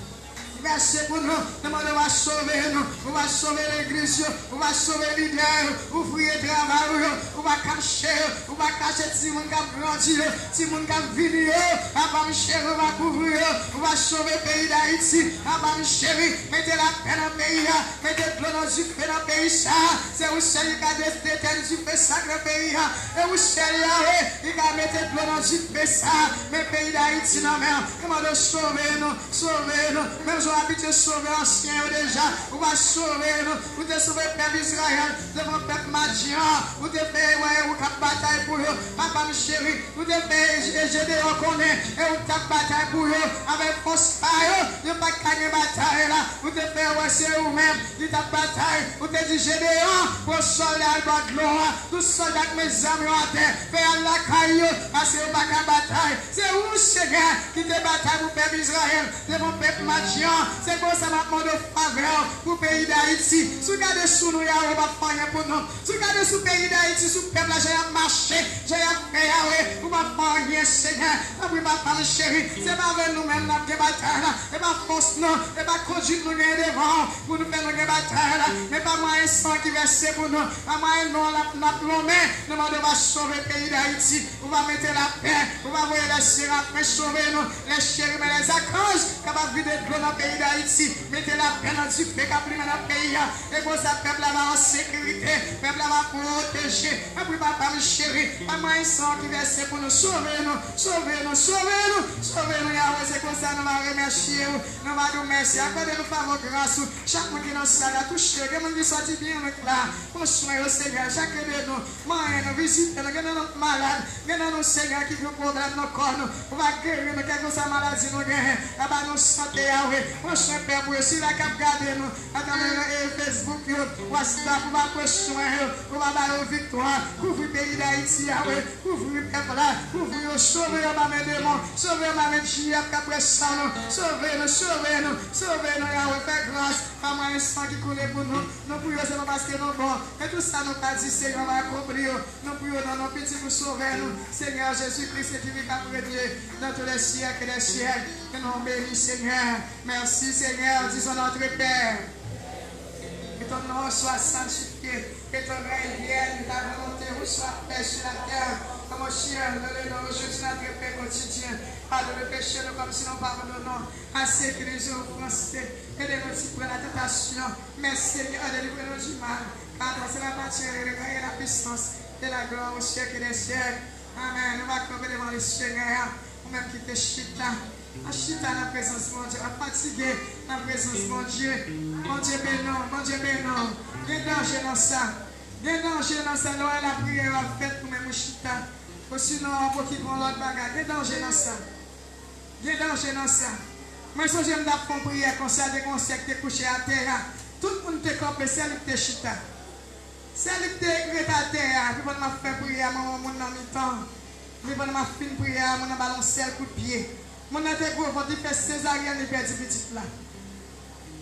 Vèse pou nou, nou mande w a sove nou, ou va sove legliz yo, ou va sove lidè yo, ouvriye travay ou yo, ou va kache yo, ou va kache timoun k ap grandi yo, timoun k ap vini yo. Papa m cheri, ou va kouvri yo, ou va sove peyi Dayiti. Papa m cheri, mete lapè nan peyi a, mete dlo nan dife nan peyi sa a. Se ou sèl ki ka de-, detèn dife sakre peyi a. E ou sèl, Yawe, ki ka mete dlo nan dife sa a. Men peyi Dayiti nan men w. Nou mande w sove nou, sove nou. Menm jan w abitye sove ansyen yo deja, ou va sove nou. Ou te sove pèp Izrayèl devan pèp Madyan. Ou te fè wè ou k ap batay pou yo. Papa m cheri, ou te fè Jedeyòn konnen e ou t ap batay pou yo. Avèk fòs pa yo, yo pa t ka gen batay la. Ou te fè wè se ou menm ki t ap batay. Ou te di Jedeyòn, pran sòlda al bò dlo a. Tout sòlda k met zam yo atè, fè al lakay yo, paske yo pa ka batay. Se ou, Senyè, ki te batay pou pèp Izrayèl devan pèp Madyan. Se konsa m ap mande w favè w pou peyi Dayiti. Si w gade sou nou, Yawe, ou p ap fè anyen pou nou. Si w gade sou peyi Dayiti, sou pèp la, jan y ap mache, jan y ap fè, Yawe, ou p ap fè anyen, Senyè. Tanpri, papa m cheri, se pa avè nou menm n ap gen batay la. E pa fòs nou, e pa konduit nou genyen devan w pou nou fè nou gen batay la. Men pa mwayen san ki vèse pou nou, pa mwayen non l ap, n ap lonmen. Nou mande w va sove peyi Dayiti. Ou va mete lapè, ou va voye lè serafen sove nou, lè cheriben, lè zakanj kapab vide dlo nan peyi Dayiti. Mete lapè nan dife k ap limen nan peyi a. E konsa pèp la va an sekirite, pèp la va pwoteje. Anpri papa m cheri, pa mwayen san ki vèse pou nou, sove nou, sove nou, sove nou, sove nou, Yawe. Se konsa nou va remèsye w, nou va di w mèsi. Akòde nou favè gras ou. Chak moun ki nan sal la, touche yo. Gen moun ki sòti byen lwen k la. Pran swen yo, Senyè. Chak de nou. Manyen nou, vizite nou. Gen nan nou k malad. Gen nan nou, Senyè, ki gen pwoblèm nan kò nou. Ou va geri nou, kèlkeswa maladi nou genyen. Ou va ba nou sante, Yawe. Pran swen pèp ou yo. Sila k ap gade nou atravè, e, Facebook yo, WhatsApp, ou va pran swen yo. Ou va ba yo viktwa. Kouvri peyi Dayiti, Yawe. Kouvri pèp la. Kouvri yo. Sove yo anba men demon. Sove yo anba men djiyab k ap pran san nou. Sove nou, sove nou, sove nou, Yawe. Fè gras. Pa mwayen san ki koule pou nou. Nou priye w, se pa paske nou bon. Men tout sa nou ka di, Senyè, w akonpli yo. Nou priye w nan non Pitit ou Sovè nou, Senyè Jezi Kris, ki viv ak règne dans tous les siècles des siècles. Ke non beni, Senyè. Mèsi, Senyè. Disons, Notre Père, que ton nom soit sanctifié, que ton règne vienne, que ta volonté soit faite sur la terre comme au ciel. Donne-nous aujourd'hui notre pain quotidien. Pardonne nos péchés, nous, comme si nous pardonnons à ceux qui nous ont offensés. Et ne nous laisse pas dans la tentation, mais Seigneur, délivre-nous du mal. Car à toi c'est la matière, le règne et la puissance et la gloire au siècle des siècles. Amèn. Nou va kanpe devan Lesenyè a. Ou menm ki te chita, an chita nan prezans Bondye, an fatige nan prezans Bondye. Bondye beni w, Bondye beni w. Gen danje nan sa. Gen danje nan sa. Lè w wè lapriyè a fèt, ou menm ou chita. Osinon, w ap okipe yon lòt bagay. Gen danje nan sa. Gen danje nan sa. Mwen sonje m t ap fè yon priyè konsa, te gen yon sè ki te kouche atè a. Tout moun te kanpe, sèl li ki te chita. Se li ki te ekri atè a, epi pandan m ap fè priyè a, m wè yon moun nan mitan. Epi pandan m ap fin priyè a, moun nan ba l yon sèl kout pye. Moun nan te gwo vant, li fè sezaryèn, li pèdi pitit la.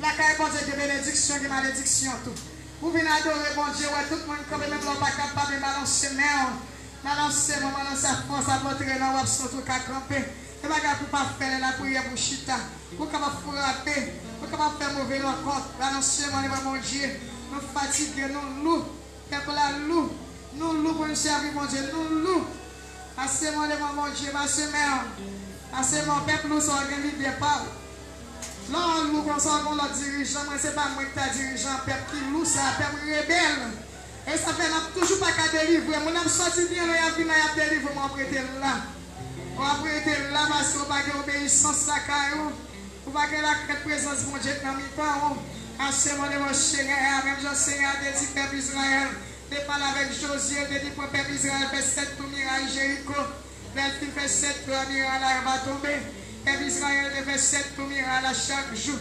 Lakay Bondye gen benediksyon, gen malediksyon tou. Ou vin adore Bondye, wè tout moun kanpe, menm lè w pa kapab, men balanse men w. Balanse men w, balanse ak fòs, ap antre nan w, ap santi w ka kanpe. E bagay pou pa fè lè lapriyè pou chita. Ou kapab frape, ou kapab fè move rankont. Balanse men w devan Bondye. Nou fatige, nou lou. Pèp la lou. Nou lou pou n sèvi Bondye. Nou lou. Pase men w devan Bondye. Pase men w. Pase men w. Pèp lou sa w gen lide pa w. Lè w lou konsa w gen lòt dirijan. Mwen se pa mwen ki ta dirijan. Pèp ki lou sa. Pèp rebèl. E sa fè n ap toujou pa ka delivre. Moun ap sòti byen lwen y ap vin la y ap delivre mwen w ap rete la. W ap rete la paske w pa gen obeyisans lakay ou. Ou pa gen lakrent prezans Bondye k nan mitan w. Pase men w devan Senyè a, menm jan Senyè a te di pèp Izrayèl, te pale avèk Jozye, te di pran pèp Izrayèl fè sèt tou miray Jeriko. Lè l fin fè sèt tou a miray la, yo pa tonbe. Pèp Izrayèl te fè sèt tou miray la chak jou.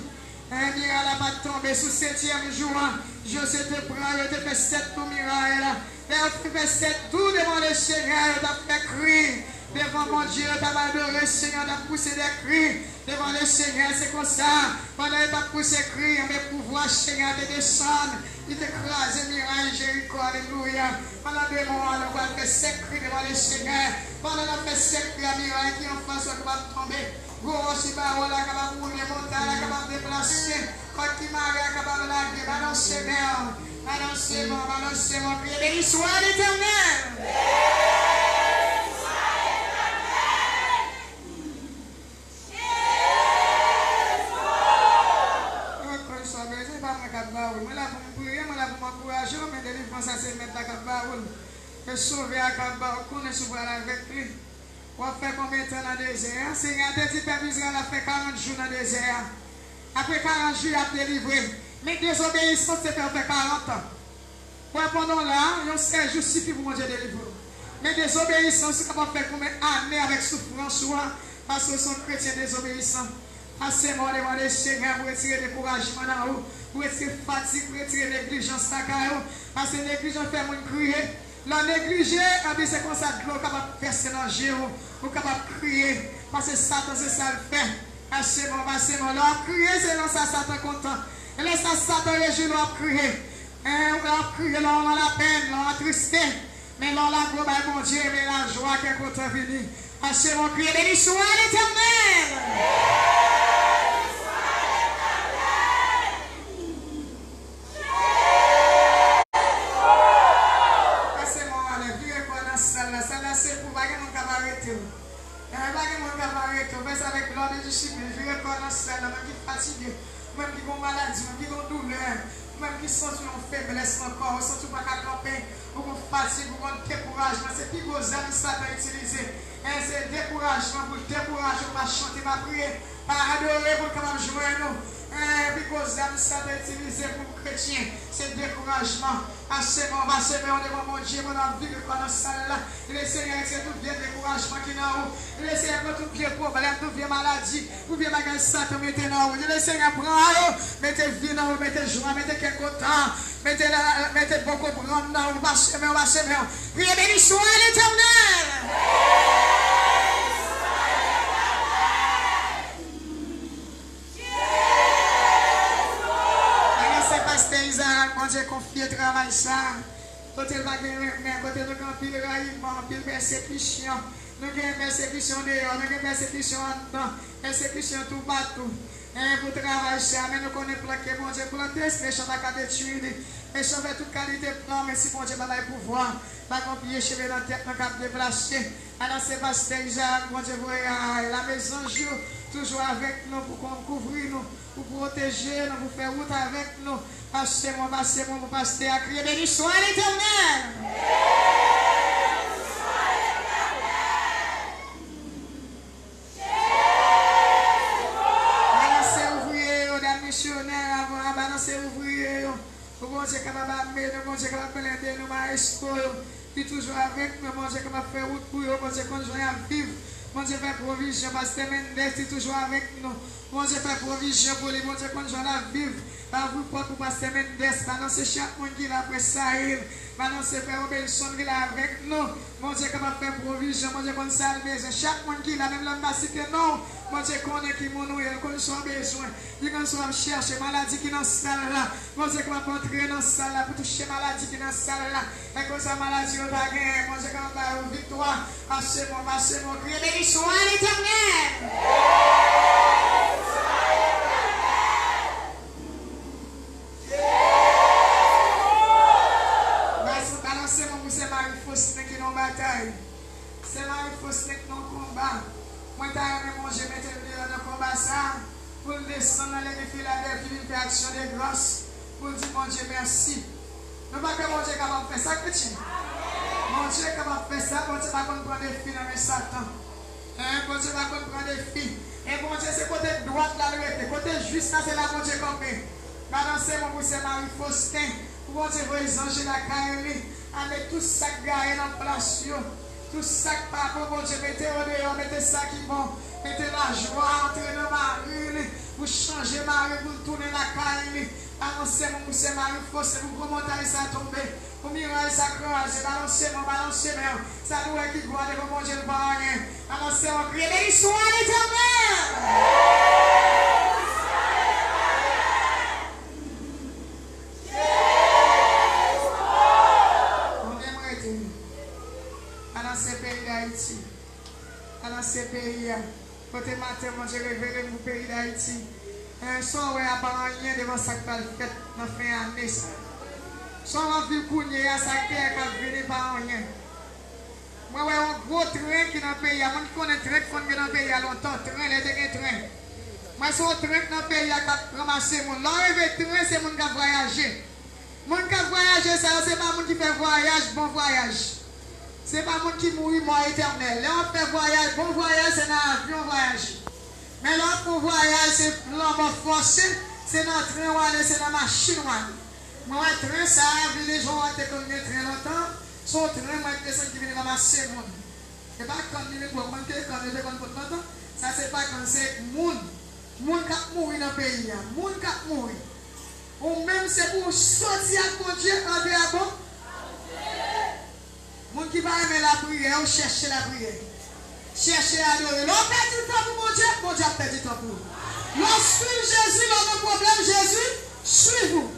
E miray la pa t tonbe. Sou setyèm jou an, Jozye te pran yo, te fè sèt tou miray la. Lè yo fin fè sèt tou devan Lesenyè, yo t ap fè kri devan Bondye, yo t ap adore Senyè, yo t ap pouse de kri devan Lesenyè. Se konsa, pandan yo t ap pouse kri, enben pouvwa Senyè a te desann, li te kraze miray Jeriko. Alelouya! Pandan de mwa, nou pral fè sèt kri devan Lesenyè. Pandan n ap fè sèt kri a, miray ki anfas ou kapab tonbe. Gwo wòch ki ba w la kapab woule, montay la kapab deplase, kòd ki mare a kapab lage. Balanse men w, balanse men w, balanse men w. Kriye, beni swa Letènèl! Rekonèt sa w bezwen, pa mwen k ap ba w l. Mwen la pou m priye, mwen la pou m ankouraje w, men delivrans la se Mèt la k ap ba w l. Se Sovè a k ap ba w l, konnen si w pral avèk li. W ap fè konbyen tan nan dezè a? Senyè a te di pèp Izrayèl ap fè karant jou nan dezè a. Apre karant jou, y ap delivre. Men dezobeyisans te fè yo fè karant tan. Wè, pandan w la a, yon sèl jou sifi pou Bondye delivre w. Men dezobeyisans ou kapab fè konbyen ane avèk soufrans ou a, paske w se yon kretyen dezobeyisan. Pase men w devan Lesenyè pou retire dekourajman nan ou, pou retire fatig, pou retire neglijans lakay ou. Paske neglijans fè moun kriye. Lè w neglije, anpi se konsa dlo kapab vèse nan je w, ou kapab kriye. Paske Satan se sa l fè. Pase men w, pase men w. Lè w ap kriye, se nan sa Satan kontan. E lè sa Satan rejwi, lè w ap kriye. Hein, lè w ap kriye, lè w nan lapenn, lè w atriste. Men lè w lage w bay Bondye, men lajwa kè kontan vini. Pase men w, kriye, beni swa Letènèl! Pase men w anlè, vire kò w nan sal la. Sal la se pou w, pa gen moun k ap arete w. Hein, pa gen moun k ap arete w. Fè sa avèk lòd e disiplin. Vire kò w nan sal la, menm ki fatige. Ou menm ki gen yon maladi, ou menm ki gen yon doulè, ou menm ki santi yon feblès nan kò w, ou santi w pa ka kanpe, ou gen yon fatig, ou gen yon dekourajman, se pi gwo zam Satan itilize. Hein, se dekourajman, pou l dekouraje w, pa chante, pa priye, pa adore, pou l kapab jwenn ou. Hein, pi gwo zam Satan itilize pou kretyen, se dekourajman. Pase men w, pase men w devan Bondye, pandan w ap vire kò w nan sal la. Di Lesenyè retire tout vye dekourajman ki nan ou. Di Lesenyè pran tout vye pwoblèm, tout vye maladi, tout vye bagay Satan mete nan ou. Di Lesenyè pran yo, mete vi nan ou, mete jwa, mete kè kontan, mete la, mete bon konprann nan ou. Pase men w, pase men w. Priye, beni swa Letènèl! Balanse pastè Izarak, Bondye konfye travay sa a. Kote l pa gen renmen, kote nou gen anpil rayiman, anpil pèsekisyon. Nou gen pèsekisyon deyò, nou gen pèsekisyon anndan, pèsekisyon toupatou. E pou travay sa a, men nou konnen plan ke Bondye plante, mechan pa ka detwi li. Mechan fè tout kalite plan, men si Bondye pa bay pouvwa, pa gen pye cheve nan tèt nou k ap deplase. Alò se pastè Izarak Bondye voye a, lame zanj yo toujou avèk nou pou kon-, kouvri nou, pou pwoteje nou, pou fè wout avèk nou. Pase men w, pase men w pou pastè a, kriye, beni swa Letènèl! Balanse ouvriye yo, dam misyonè, avoka, balanse ouvriye yo. Pou Bondye kapab ame nou, Bondye kapab blende nou, mayestwo yo. Li toujou avèk nou, Bondye kapab fè wout pou yo, Bondye konn jan y ap viv. Bondye fè pwovizyon, pastè Mendès, li toujou avèk nou. Bondye fè pwovizyon pou li, Bondye konn jan l ap viv. Ouvri pòt pou pastè Mendès, balanse chak moun ki la, frè Sayil, balanse frè Robinson ki la avèk nou. Bondye kapab fè pwovizyon, Bondye konn sa l bezwen. Chak moun ki la, menm lè m pa site non w, Bondye konnen ki moun ou ye, l konn sa w bezwen. Li konn sa w ap chèche, maladi ki nan sal la. Bondye kapab antre nan sal la pou touche maladi ki nan sal la. Lè konsa maladi yo pa genyen, Bondye kapab ba yo viktwa. Pase mwen, pase mwen, kriye beniswa Letènèl. Bas, balanse mwen pou se Marie Faustin ki nan batay. Se Marie Faustin ki nan konba. Mwen ta renmen Bondye mete l deyò nan konba sa a, pou l desann nan legliz Filadèlfi vin fè aksyon de gras, pou l di Bondye mèsi. Nou pa kwè Bondye kapab fè sa, kretyen? Bondye kapab fè sa, Bondye pa konn pran defi nan men Satan. Hein, Bondye pa konn pran defi. E Bondye se kote dwat la l rete, kote jis la se la Bondye kanpe. Balanse mwen pou sè Marie Faustin, pou Bondye voye zanj li lakay li, ale tout sa k gaye nan plas yo. Tout sa k pa bon, Bondye, mete yo deyò, mete sa ki bon. Mete lajwa antre nan mari li, pou chanje mari, pou l tounen lakay li. Balanse mwen pou sè Marie Faustin, pou gwo montay sa tonbe, pou miray sa kraze. Balanse mwen, balanse men w. Sa nou wè ki gwo devan Bondye, l pa anyen. Balanse mwen, kriye, beniswa Letènèl! Konbyen m rete? Balanse peyi Dayiti. Balanse peyi a. Kote maten Bondye revele m pou peyi Dayiti. Hein, sa w wè a pa anyen devan sa k pral fèt nan fen ane sa. Sa w ap viv kounye a, sa k te ka vini pa anyen. Mwen wè yon gwo tren ki nan peyi a. Moun ki konnen tren ki konn gen nan peyi a lontan, tren, lè te gen tren. Mwen se yon tren ki nan peyi a k ap ranmase moun. Lè w rive tren, se moun k ap vwayaje. Moun k ap vwayaje sa yo, se pa moun ki fè vwayaj, bon vwayaj. Se pa moun ki mouri mò etènèl. Lè w ap fè vwayaj, bon vwayaj, se nan avyon w vwayaje. Men lè w ap fè yon vwayaj, se lanmò fòse, se nan tren w ale, se nan machin w ale. Mwen wè tren sa a, vilaj ou a te konn gen tren lontan, se yon tren mwen desann ki vin ranmase moun. E pa kann li vin pran, konn ke kann yo te konn pot lontan. Sa se pa kann, se moun. Moun k ap mouri nan peyi a. Moun k ap mouri. Ou menm se pou w soti ak Bondye, antre ak bon. Moun ki pa renmen lapriyè, ou chèche lapriyè. Chèche adore. Lè w pèdi tan pou Bondye, Bondye ap pèdi tan pou ou. Lè w swiv Jezi, lè w nan pwoblèm, Jezi swiv ou.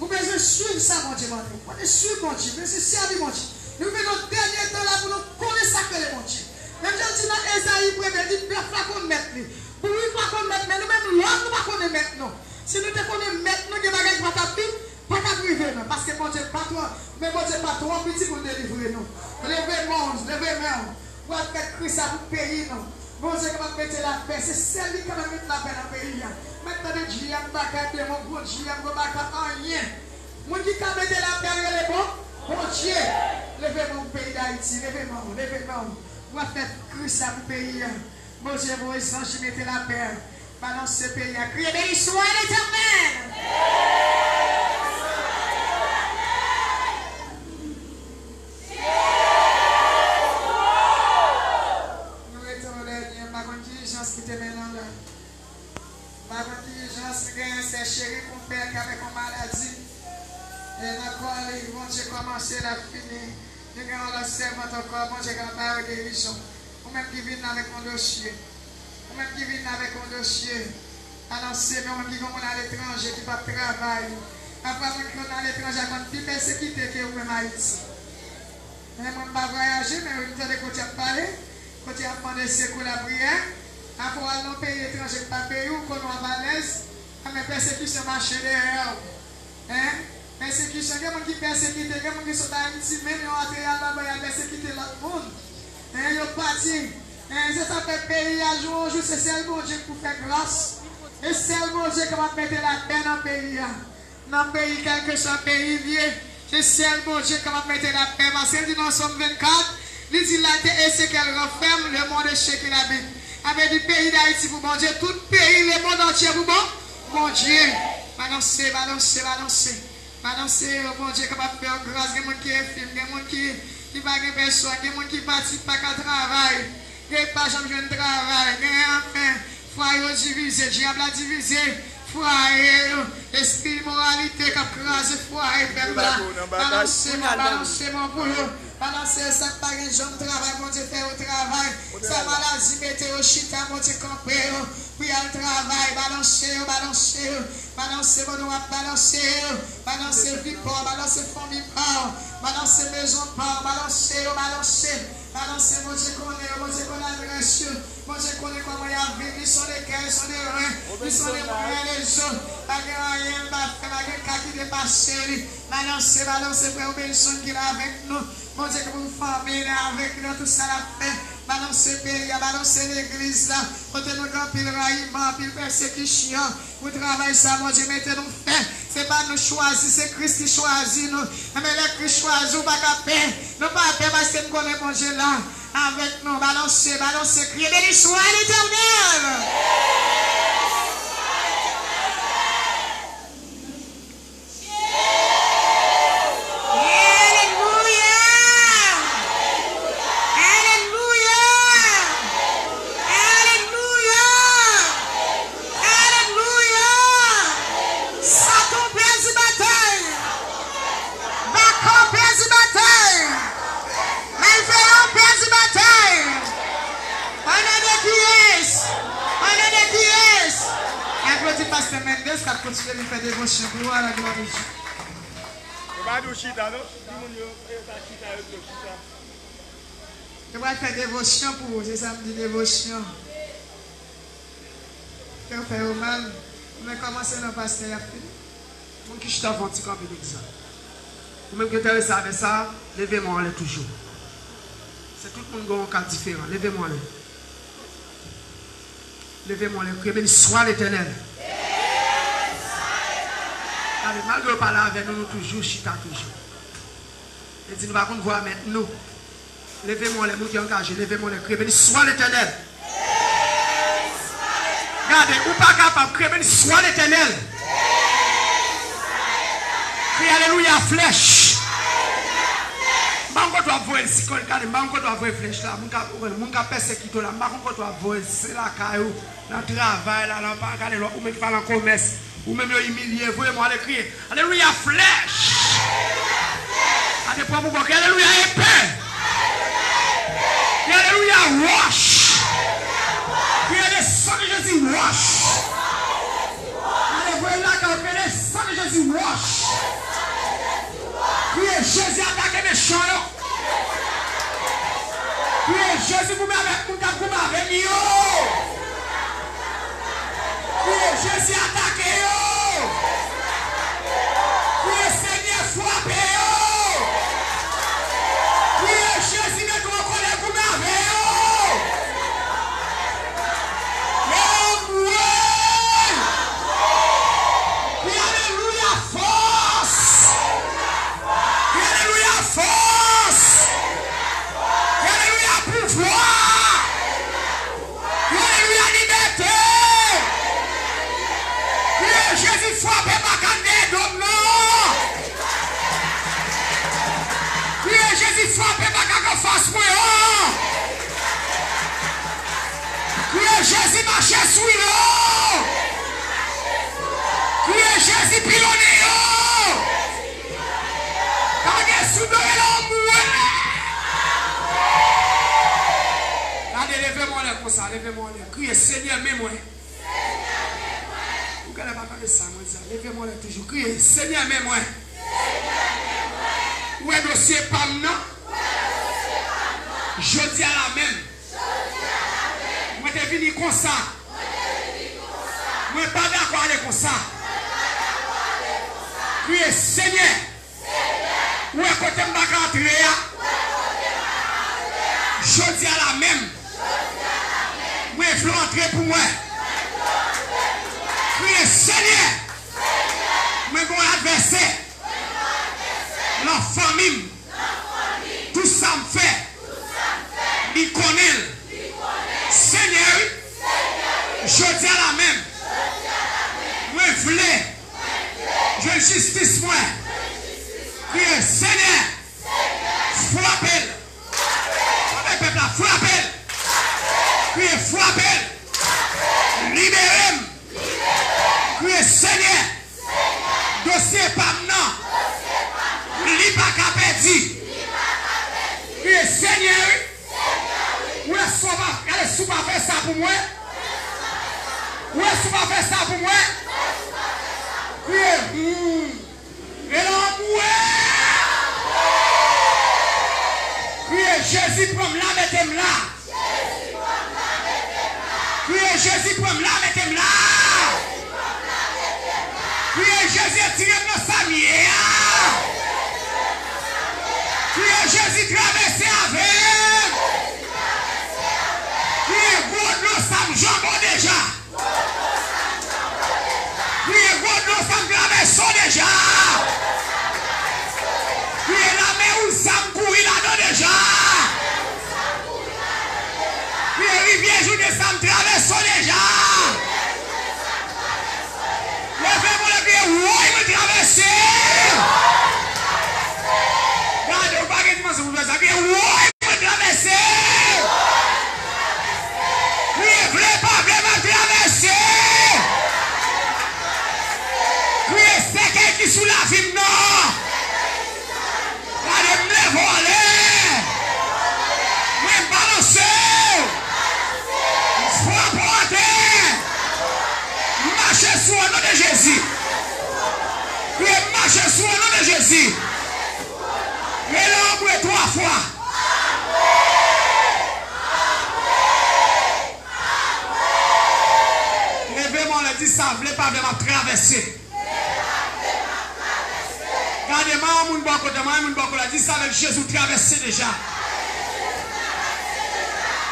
Ou bezwen swiv sa Bondye mande w. Mande swiv Bondye, bezwen sèvi Bondye. Nou viv nan dènye tan la pou nou konnen sa k rele Bondye. Menm jan l di nan Ezayi premye, li di bèf la konn mèt li. Bourik la konn mèt, men nou menm lòm nou pa konnen mèt nou. Si nou te konnen mèt nou, gen bagay ki pa t ap vin, pa t ap rive non. Paske Bondye pa twò, men Bondye pa twò piti pou l delivre nou. Leve men w, leve men w. Pral fè kri sa pou peyi nou. Bondye kapab mete lapè. Se sèl li kapab mete lapè nan peyi a. Mèt tande djiyab, baka, demon, gwo djiyab, gwo baka, anyen. Moun ki ka mete lapè, rele bon Bondye. Leve men w pou peyi Dayiti. Leve men w, leve men w. Pral fè kri sa pou peyi a. Bondye voye zanj li mete lapè. Balanse peyi a. Kriye, beni swa Letènèl! Nou rete o dènye, m pa konn ki ijans ki te mennen w la. M pa konn ki ijans, m gen sè cheri konpè ki avèk yon maladi. E nan kò li, Bondye kòmanse, l ap fini. Li gen yon lòt sèvant ankò, Bondye ka ba yo gerizon. Ou menm ki vin avèk yon dosye. Ou menm ki vin avèk yon dosye. Balanse men, ou menm ki gen yon moun aletranje ki p ap travay. Pafwa moun ki konn aletranje a konn pi pèsekite ke ou menm Ayiti. Men mwen m pa vwayaje, men wi, m tande kote y ap pale, kote y ap mande sekou lapriyè. Apre w al nan peyi etranje k pa peyi w, konnen w ap alèz, men pèsekisyon mache dèyè w. Hein? Pèsekisyon, gen moun ki pèsekite, gen moun ki sot Ayiti, menm yo antre y al lòtbò, y al pèsekite lòt moun. Hein? Yo pati. Hein? Se sa fè peyi a, jou an jou, se sèl Bondye k pou fè gras. E sèl Bondye kapab mete lapè nan peyi a. Nan peyi, kèlkeswa peyi l ye, se sèl Bondye k kapab mete lapè, paske l di nan Sòm vennkat, li di, la terre et ce qu'elle renferme, le monde et ce qu'il habite. Sa vle di peyi Dayiti pou Bondye, tout peyi, lemonn antye pou bon, Bondye. Balanse, balanse, balanse. Balanse, Bondye kapab fè w gras, gen moun ki enfim, gen moun ki, ki pa gen pèsòn, gen moun ki pati, pa ka travay. Yo pa janm jwenn travay, gen anfen, fwaye yo divize, dyab la divize fwaye yo, lespri imoralite k ap kraze fwaye pèp la. Balanse mwen, balanse mwen pou yo. Balanse sa k pa gen jòb travay, Bondye fè yo travay. Sa maladi mete yo chita, Bondye kanpe yo pou y al travay. Balanse yo, balanse yo. Balanse, Bondye w ap balanse yo. Balanse vi pa w, balanse fanmi pa w. Balanse mezon pa w, balanse yo, balanse. Balanse, Bondye konnen yo, Bondye konnen adrès yo. Bondye konnen kòman y ap viv, li sonde kè, li sonde ren, li sonde mwayen de zo. Pa gen anyen l pa fè, pa gen ka ki depase li. Balanse, balanse, frè Robinson ki la avèk nou. Bondye ki pou fanmi li avèk li nan tout sa l ap fè. Balanse peyi a, balanse legliz la. Kote nou gen anpil rayiman, anpil pèsekisyon. Pou travay sa, Bondye mete nou fè. Se pa nou chwazi, se Kris ki chwazi nou. Enben, lè Kris chwazi, ou pa ka pè. Nou pa pè paske n konnen Bondye la avèk nou. Balanse, balanse, kriye, Beni swa Letènèl! Alelouya! Alelouya! Alelouya! Alelouya! Satan pèdi batay! Bakan pèdi batay! Malveyan pèdi batay! Au nom de qui est? Au nom de qui est? Aplodi pastè Mendes k ap kontinye vin fè devosyon pou a la glwa de Dye. Yo pa di w chita non. Di moun yo, yo ta chita, yo di yo chita. Yo pral fè devosyon pou ou, se sa m di, devosyon. Kè w fè yo mal. Mwen kòmanse nan pastè y ap fini. Moun ki chita fè yon ti kanpe degzan. Ou menm ki enterese avè sa, leve men w anlè toujou. Se tout moun gen yon ka diferan. Leve men w anlè. Leve men w anlè, kriye, Beni swa Letènèl. Gade, malgre yo pale avè nou, nou toujou chita toujou. E di nou pa konn vwa mèt nou. Leve men w anlè, moun ki angaje, leve men w anlè, kriye, Beni swa Letènèl. Gade, ou pa kapab, kriye, Beni swa Letènèl. Kriye, Alelouya, flèch. M pa konn kote w ap voye l, si kòl gade, m pa konn kote w ap voye flèch la. Moun k ap, moun k ap pèsekite w la, m pa konn kote w ap voye l, si se lakay ou, nan travay la, nan pa gade lòt, ou menm ki pa nan komès, ou menm yo imilye, voye men w ale kriye, Alelouya, flèch! Gade pwòp ou bò, kriye, Alelouya, epe! Kriye, Alelouya, wòch! Kriye, le sang de Jésus, wòch! Ale voye l lakay ou, kriye, le sang de Jésus, wòch! Kriye, Jezi atake mechan yo! Kriye Jezi goumen avèk moun k ap goumen avè m yo. Kriye Jezi atake yo. Kriye Senyè frape yo. Kriye Jezi mete w an kòlè goumen avè yo. Anmwe! Kriye alelouya fòs! Kriye alelouya fòs! Kriye alelouya pouvwa! Kriye alelouya libète! Kriye Jezi frape baka dèyè do m nan! Kriye Jezi frape baka k anfas mwen an! Kriye Jezi mache sou yo! Kriye Jezi pilonnen yo! Gade sou do yo la, anmwe! Gade, leve men w anlè konsa, leve men w anlè. Kriye, Senyè, men mwen. Ou genlè pa tande sa mwen di a. Leve men w anlè toujou. Kriye, Senyè, men mwen. Ou wè dosye pa m nan? Jodi a la menm. Mwen te vini konsa. Mwen pa dakò ale konsa. Kriye, Senyè, ou wè kote m pa ka antre a. Jodi a la menm, mwen vle w antre pou mwen. Kriye, Senyè, mwen gen yon advèsè. Nan fanmi m, tout sa m fè, li konnen l. Senyè, wi, jodi a la menm, mwen vle jwenn jistis mwen. Kriye, Senyè, frape l. Frape pèp la, frape l. Jezi. Kriye, Senyè, wi. Ou wè si w pa, gade si w pa fè sa pou mwen. Ou wè si w pa fè sa pou mwen. Kriye, hmm. Rele anmwe. Kriye, Jezi, pran m la, mete m la. Kriye, Jezi, pran m la, mete m la. Kriye, Jezi, retire m nan sa m ye a. Kriye, Jezi, travèse avè m. Kriye, gwo dlo sa m janbe w deja. Kriye, gwo dlo sa m travèse w deja. Kriye, lanmè wouj sa m kouri ladan deja. Kriye, rivyè Jouden sa m travèse w deja. Leve men w, kriye, woy mwen travèse. Gade, ou pa gen dimansyon pou fè sa. Kriye, woy mwen travèse. Kriye, vle pa vle, m ap travèse. Kriye, sèkèy ki sou lavi m nan. Gade, m leve w anlè. Mwen balanse w. M frape w atè. M mache sou w o non de Jezi. Kriye, m mache sou w o non de Jezi. Rele anmwe twa fwa. Leve men w anlè, di sa, vle pa vle, m ap travèse. Gade, men yon moun bò kote, men yon moun bò kote la, di sa avèk Jezi, w travèse deja.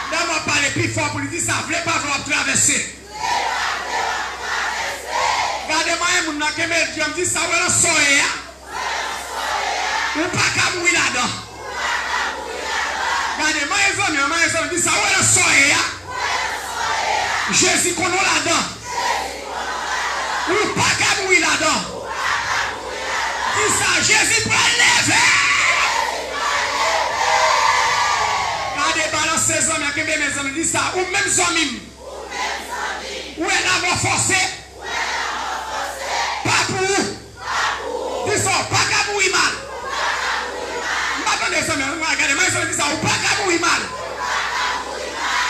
Lè m ap pale pi fò pou li, di sa, vle pa vle, w ap travèse. Gade, men yon moun nan, kenbe l djanm, di sa, w wè nan sa w ye a. Ou pa ka mouri ladan. Gade, manyen zanmi an, manyen zanmi, di sa, ou wè nan sa w ye a. Jezi konnen w ladan. Ou pa ka mouri ladan. Di sa, Jezi pral leve. Gade, balanse zanmi an, kenbe men zanmi, di sa, ou menm zanmi m. Ou wè lanmò fòse. Pa pou ou. Di sa, ou pa ka mouri mal. M pa tande zanmi an, gade, manyen zanmi, di sa, ou pa ka mouri mal.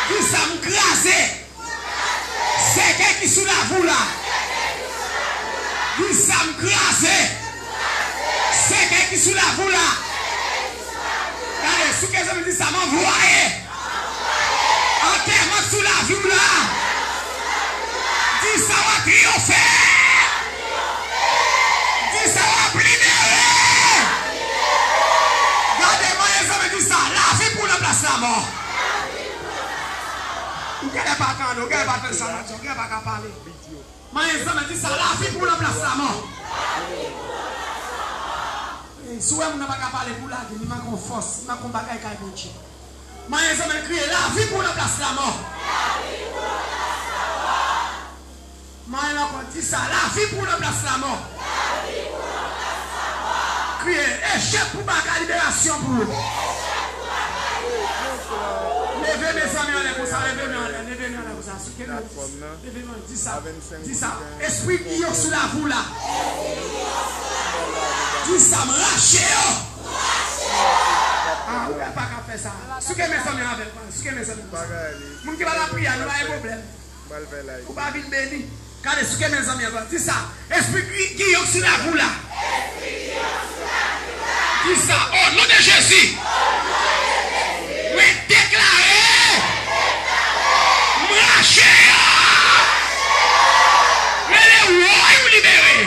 Di sa, m kraze sèkèy ki sou lavi w la. Di sa, m kraze sèkèy ki sou lavi w la. Gade, souke zanmi, di sa, m anvwaye antèman sou lavi w la. Di sa, w ap triyonfe. Di sa, w ap libere. Gade, manyen zanmi, di sa, lavi pou w nan plas lanmò. Ou genlè pa tande, ou genlè pa tande sa m ap di, ou genlè pa ka pale. Manyen zanmi, di sa, lavi pou w nan plas lanmò. Ey, si w wè moun nan pa ka pale pou lage, li manke yon fòs, li manke yon bagay kay Bondye. Manyen zanmi, kriye, lavi pou w nan plas lanmò. Manyen ankò, di sa, lavi pou w nan plas lanmò. Kriye, echèk pou baka liberasyon pou ou. Leve men zanmi anlè konsa, leve men anlè, leve men anlè konsa. Souke men, di sa, di sa. Espri ki yo sou lavi w la. Di sa, m rache yo. Ah, ou pa ka fè sa. Souke men zanmi avè m, souke men zanmi konsa. Moun ki pa ka priye, nou pa gen pwoblèm. Ou pa vin beni. Gade, souke men zanmi an, di sa. Espri ki, ki yo sou lavi w la. Di sa, o non de Jezi. Mwen deklare. M rache yo. Rele woy ou libere.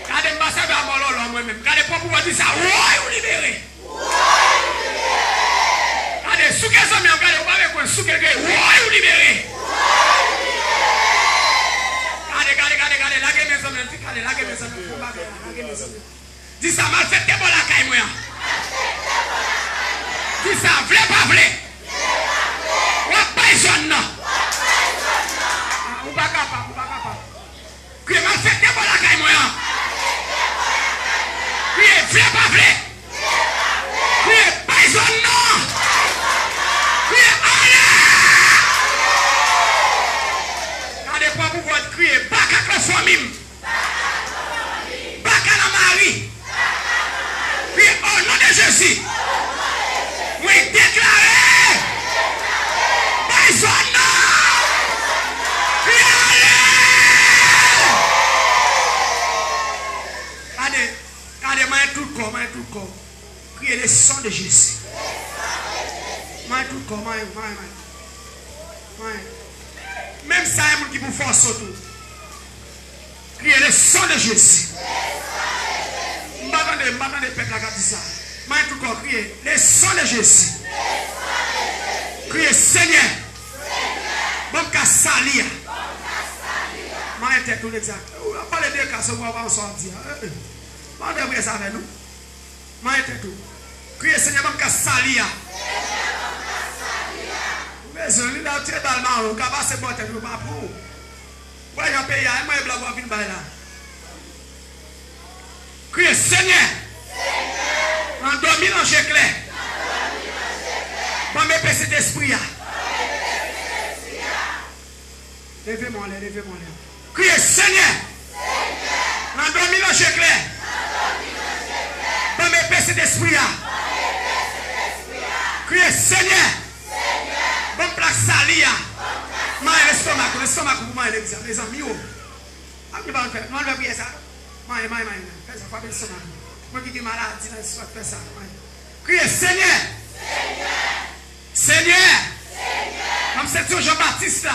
Gade, m pa sèvi a mòlòlò mwen menm. Gade, pran pouvwa, di sa, woy ou libere. Gade, souke zanmi an, gade, ou pa rekonèt, souke l, gade, woy, ou libere. Gade, gade, gade, gade, lage men zanmi an, di, gade, lage men zanmi an, fè yon bagay la, lage men zanmi an. Di sa, malfektè bò lakay mwen an. Di sa, vle pa vle. W ap bay zòn nan. Ah, ou pa kapab, ou pa kapab. Kriye malfektè bò lakay mwen an. Kriye vle pa vle. Kriye bay zòn nan. Kriye ale. Gade pran pouvwa, kriye baka nan fanmi m. Baka nan mari. kò, manyen tout kò. Kriye le sang de Jésus. Manyen tout kò, manyen, manyen, manyen. Manyen. Menm sa, e moun ki pou fòse w tou. Kriye le sang de Jésus. M pa tande, m pa tande pèp la k ap di sa. Manyen tout kò, kriye le sang de Jésus. Kriye, Senyè, ban m ka sali a. Manyen tèt ou, egzak. Ou ap pale de ka, se ou pa konn sa w ap di a. Eh, eh. Mande priyè sa avè nou. Manyen tèt ou. Kriye, Senyè, ban m ka sali a. Ou bezwen li la, ou tire bal mawon, ou ka pase bò tèt ou, pa pran ou. Ou wè jan peyi a, e mwen e blag w ap vin bay la. Kriye, Senyè, nan dòmi nan je klè, ban m epe Sentespri a. Leve men w anlè, leve men w anlè. Kriye, Senyè, nan dòmi nan je klè, ban m epe Sentespri a. Kriye, Senyè, ban m plak sali a. Manyen lestomak ou, lestomak ou pou manyen legliz la, mezanmi o. Ap gen pa nou fè, nou al fè priyè sa. Manyen, manyen, manyen. Fè sa, frape lestomak ou. Mwen ki gen maladi nan lestomak, fè sa, manyen. Kriye, Senyè! Senyè! Ban m senti w Jan Batis la.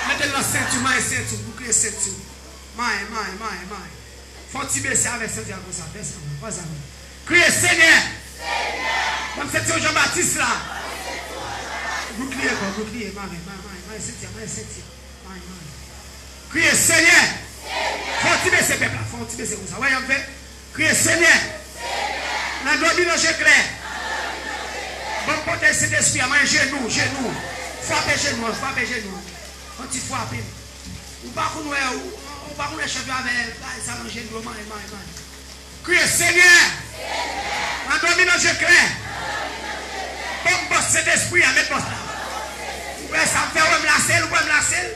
Mete l nan senti w, manyen senti w, bouklye senti w. Manyen, manyen, manyen, manyen. Fè yon ti bese avèk senti a konsa, fè sa, fè sa. Kriye, Senyè! Ban m senti w Jan Batis la. Bouklye kò, bouklye, manyen, manyen, manyen, manyen senti a, manyen senti a. Manyen, manyen. Kriye, Senyè! Fè yon ti bese pèp la, fè yon ti bese konsa. Wè jan m fè? Kriye, Senyè! Nan dòmi nan je klè. Ban m pwote Sentespri a, manyen jenou, jenou. Frape jenou an, frape jenou an. Yon ti frape. Ou pa konn wè, ou, ou pa konn wè chèf yo avè bagay sa nan jenou yo, manyen, manyen, manyen. Kriye, Senyè! Nan dòmi nan je klè. Ban m bòs Sentespri a, met bòs la. Ou wè sa m fè, ou wè m lase l, ou wè m lase l.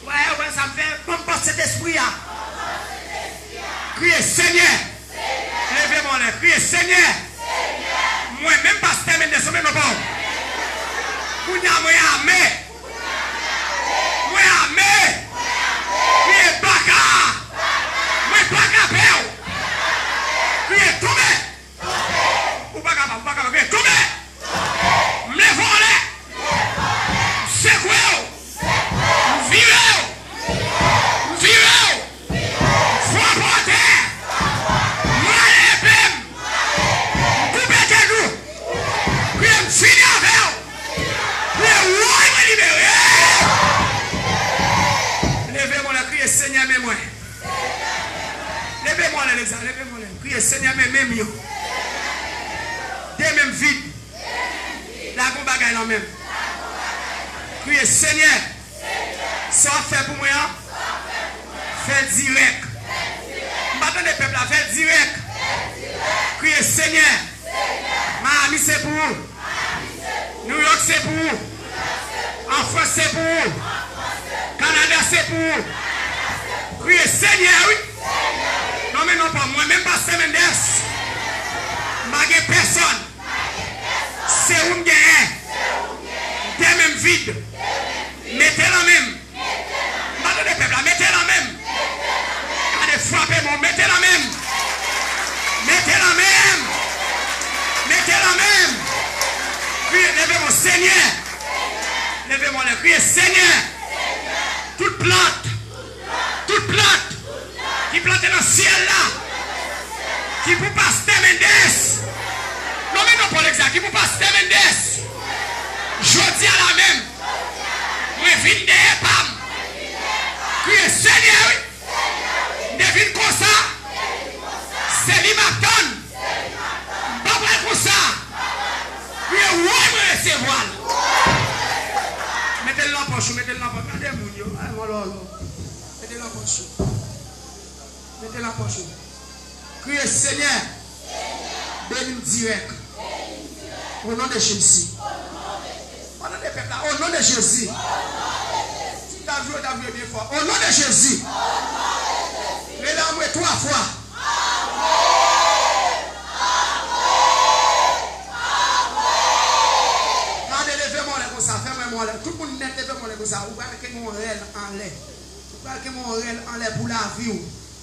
Ou wè, ou wè sa m fè, ban m bòs Sentespri a. Kriye, Senyè! Leve men w anlè, kriye, Senyè! Mwen menm pastè Mendès, mwen non pa w. Kounye a mwen ame. Mwen ame. Kriye baka. Mwen baka pè w. Kriye tonbe. Ou pa kapab, ou pa kapab. Kriye tonbe. M leve w anlè. M sekwe w. M vire w. M vire w. Frape w atè. Male epe m. M koupe tèt ou. Kriye m fini avè w. Kriye woy mwen libere. Leve men w anlè, kriye Senyè men mwen. Leve men w anlè, leve men w anlè. Kriye Senyè men men m yo. De men m vid. Lage yon bagay nan men m. Kriye Senyè. Sa w ap fè pou mwen an, fè l dirèk. M pa tande pèp la, fè l dirèk. Kriye Senyè. Miami se pou ou. New York se pou ou. An Frans se pou ou. Kanada se pou ou. Kriye Senyè, wi. Non, men non pa mwen, menm pastè Mendès. M pa gen pèsòn. Se ou m genyen. De men m vid. Mete nan men m. M pa tande pèp la. Mete nan men m. Gade, frape mwen. Mete nan men m. Mete nan men m. Mete nan men m. Kriye, leve men w, Senyè. Leve men w anlè. Kriye, Senyè. Tout plant. Tout plant. Ki plante nan syèl la, ki pou pastè Mendès. Non, men non, Paul Exact, ki pou pastè Mendès. Jodi a la menm, mwen vin dèyè pa m. Kriye, Senyè, wi. M te vin konsa. Se li m ap tann. M pa pral konsa. Kriye, woy mwen resevwa l. Mete l nan pòch ou, mete l nan pòch. Gade moun yo, ay, mwen lòlò. Mete l nan pòch ou. Mete l nan pòch ou. Kriye, Senyè, beni m dirèk. O non de Jezi. Pandan de pèp la, o non de Jezi. Ti ta vire, ta vire byen fò. O non de Jezi. Rele anmwe twa fwa. Gade, leve men w anlè konsa, fè mwen men w anlè. Tout moun nèt, leve men w anlè konsa. Ou pral kenbe yon rèl anlè. Ou pral kenbe yon rèl anlè pou lavi w.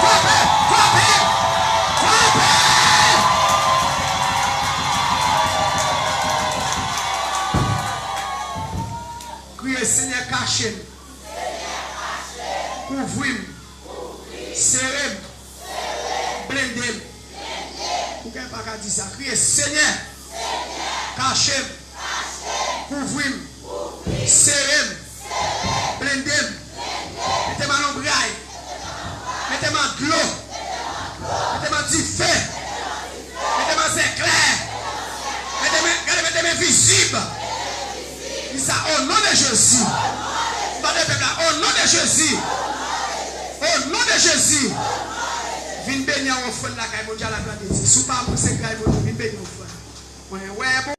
Frape! Frape! Frape! Kriye, Senyè, kache m. Kouvri m. Sere m. Blende m. Ou gen pa ka di sa. Kriye, Senyè, kache m. Kouvri m. Sere m. Blende m. Mete m a lonbray. Mete m an dlo. Mete m an dife. Mete m an zeklè. Mete m, gade, mete m envizib. Di sa, o non de Jezi. Tande pèp la, o non de Jezi. O non de Jezi. Vin beni an ofrann lakay Bondye a la grande Dieu. Si w pa avanse lakay Bondye, vin beni an ofrann. Mwen wè bon.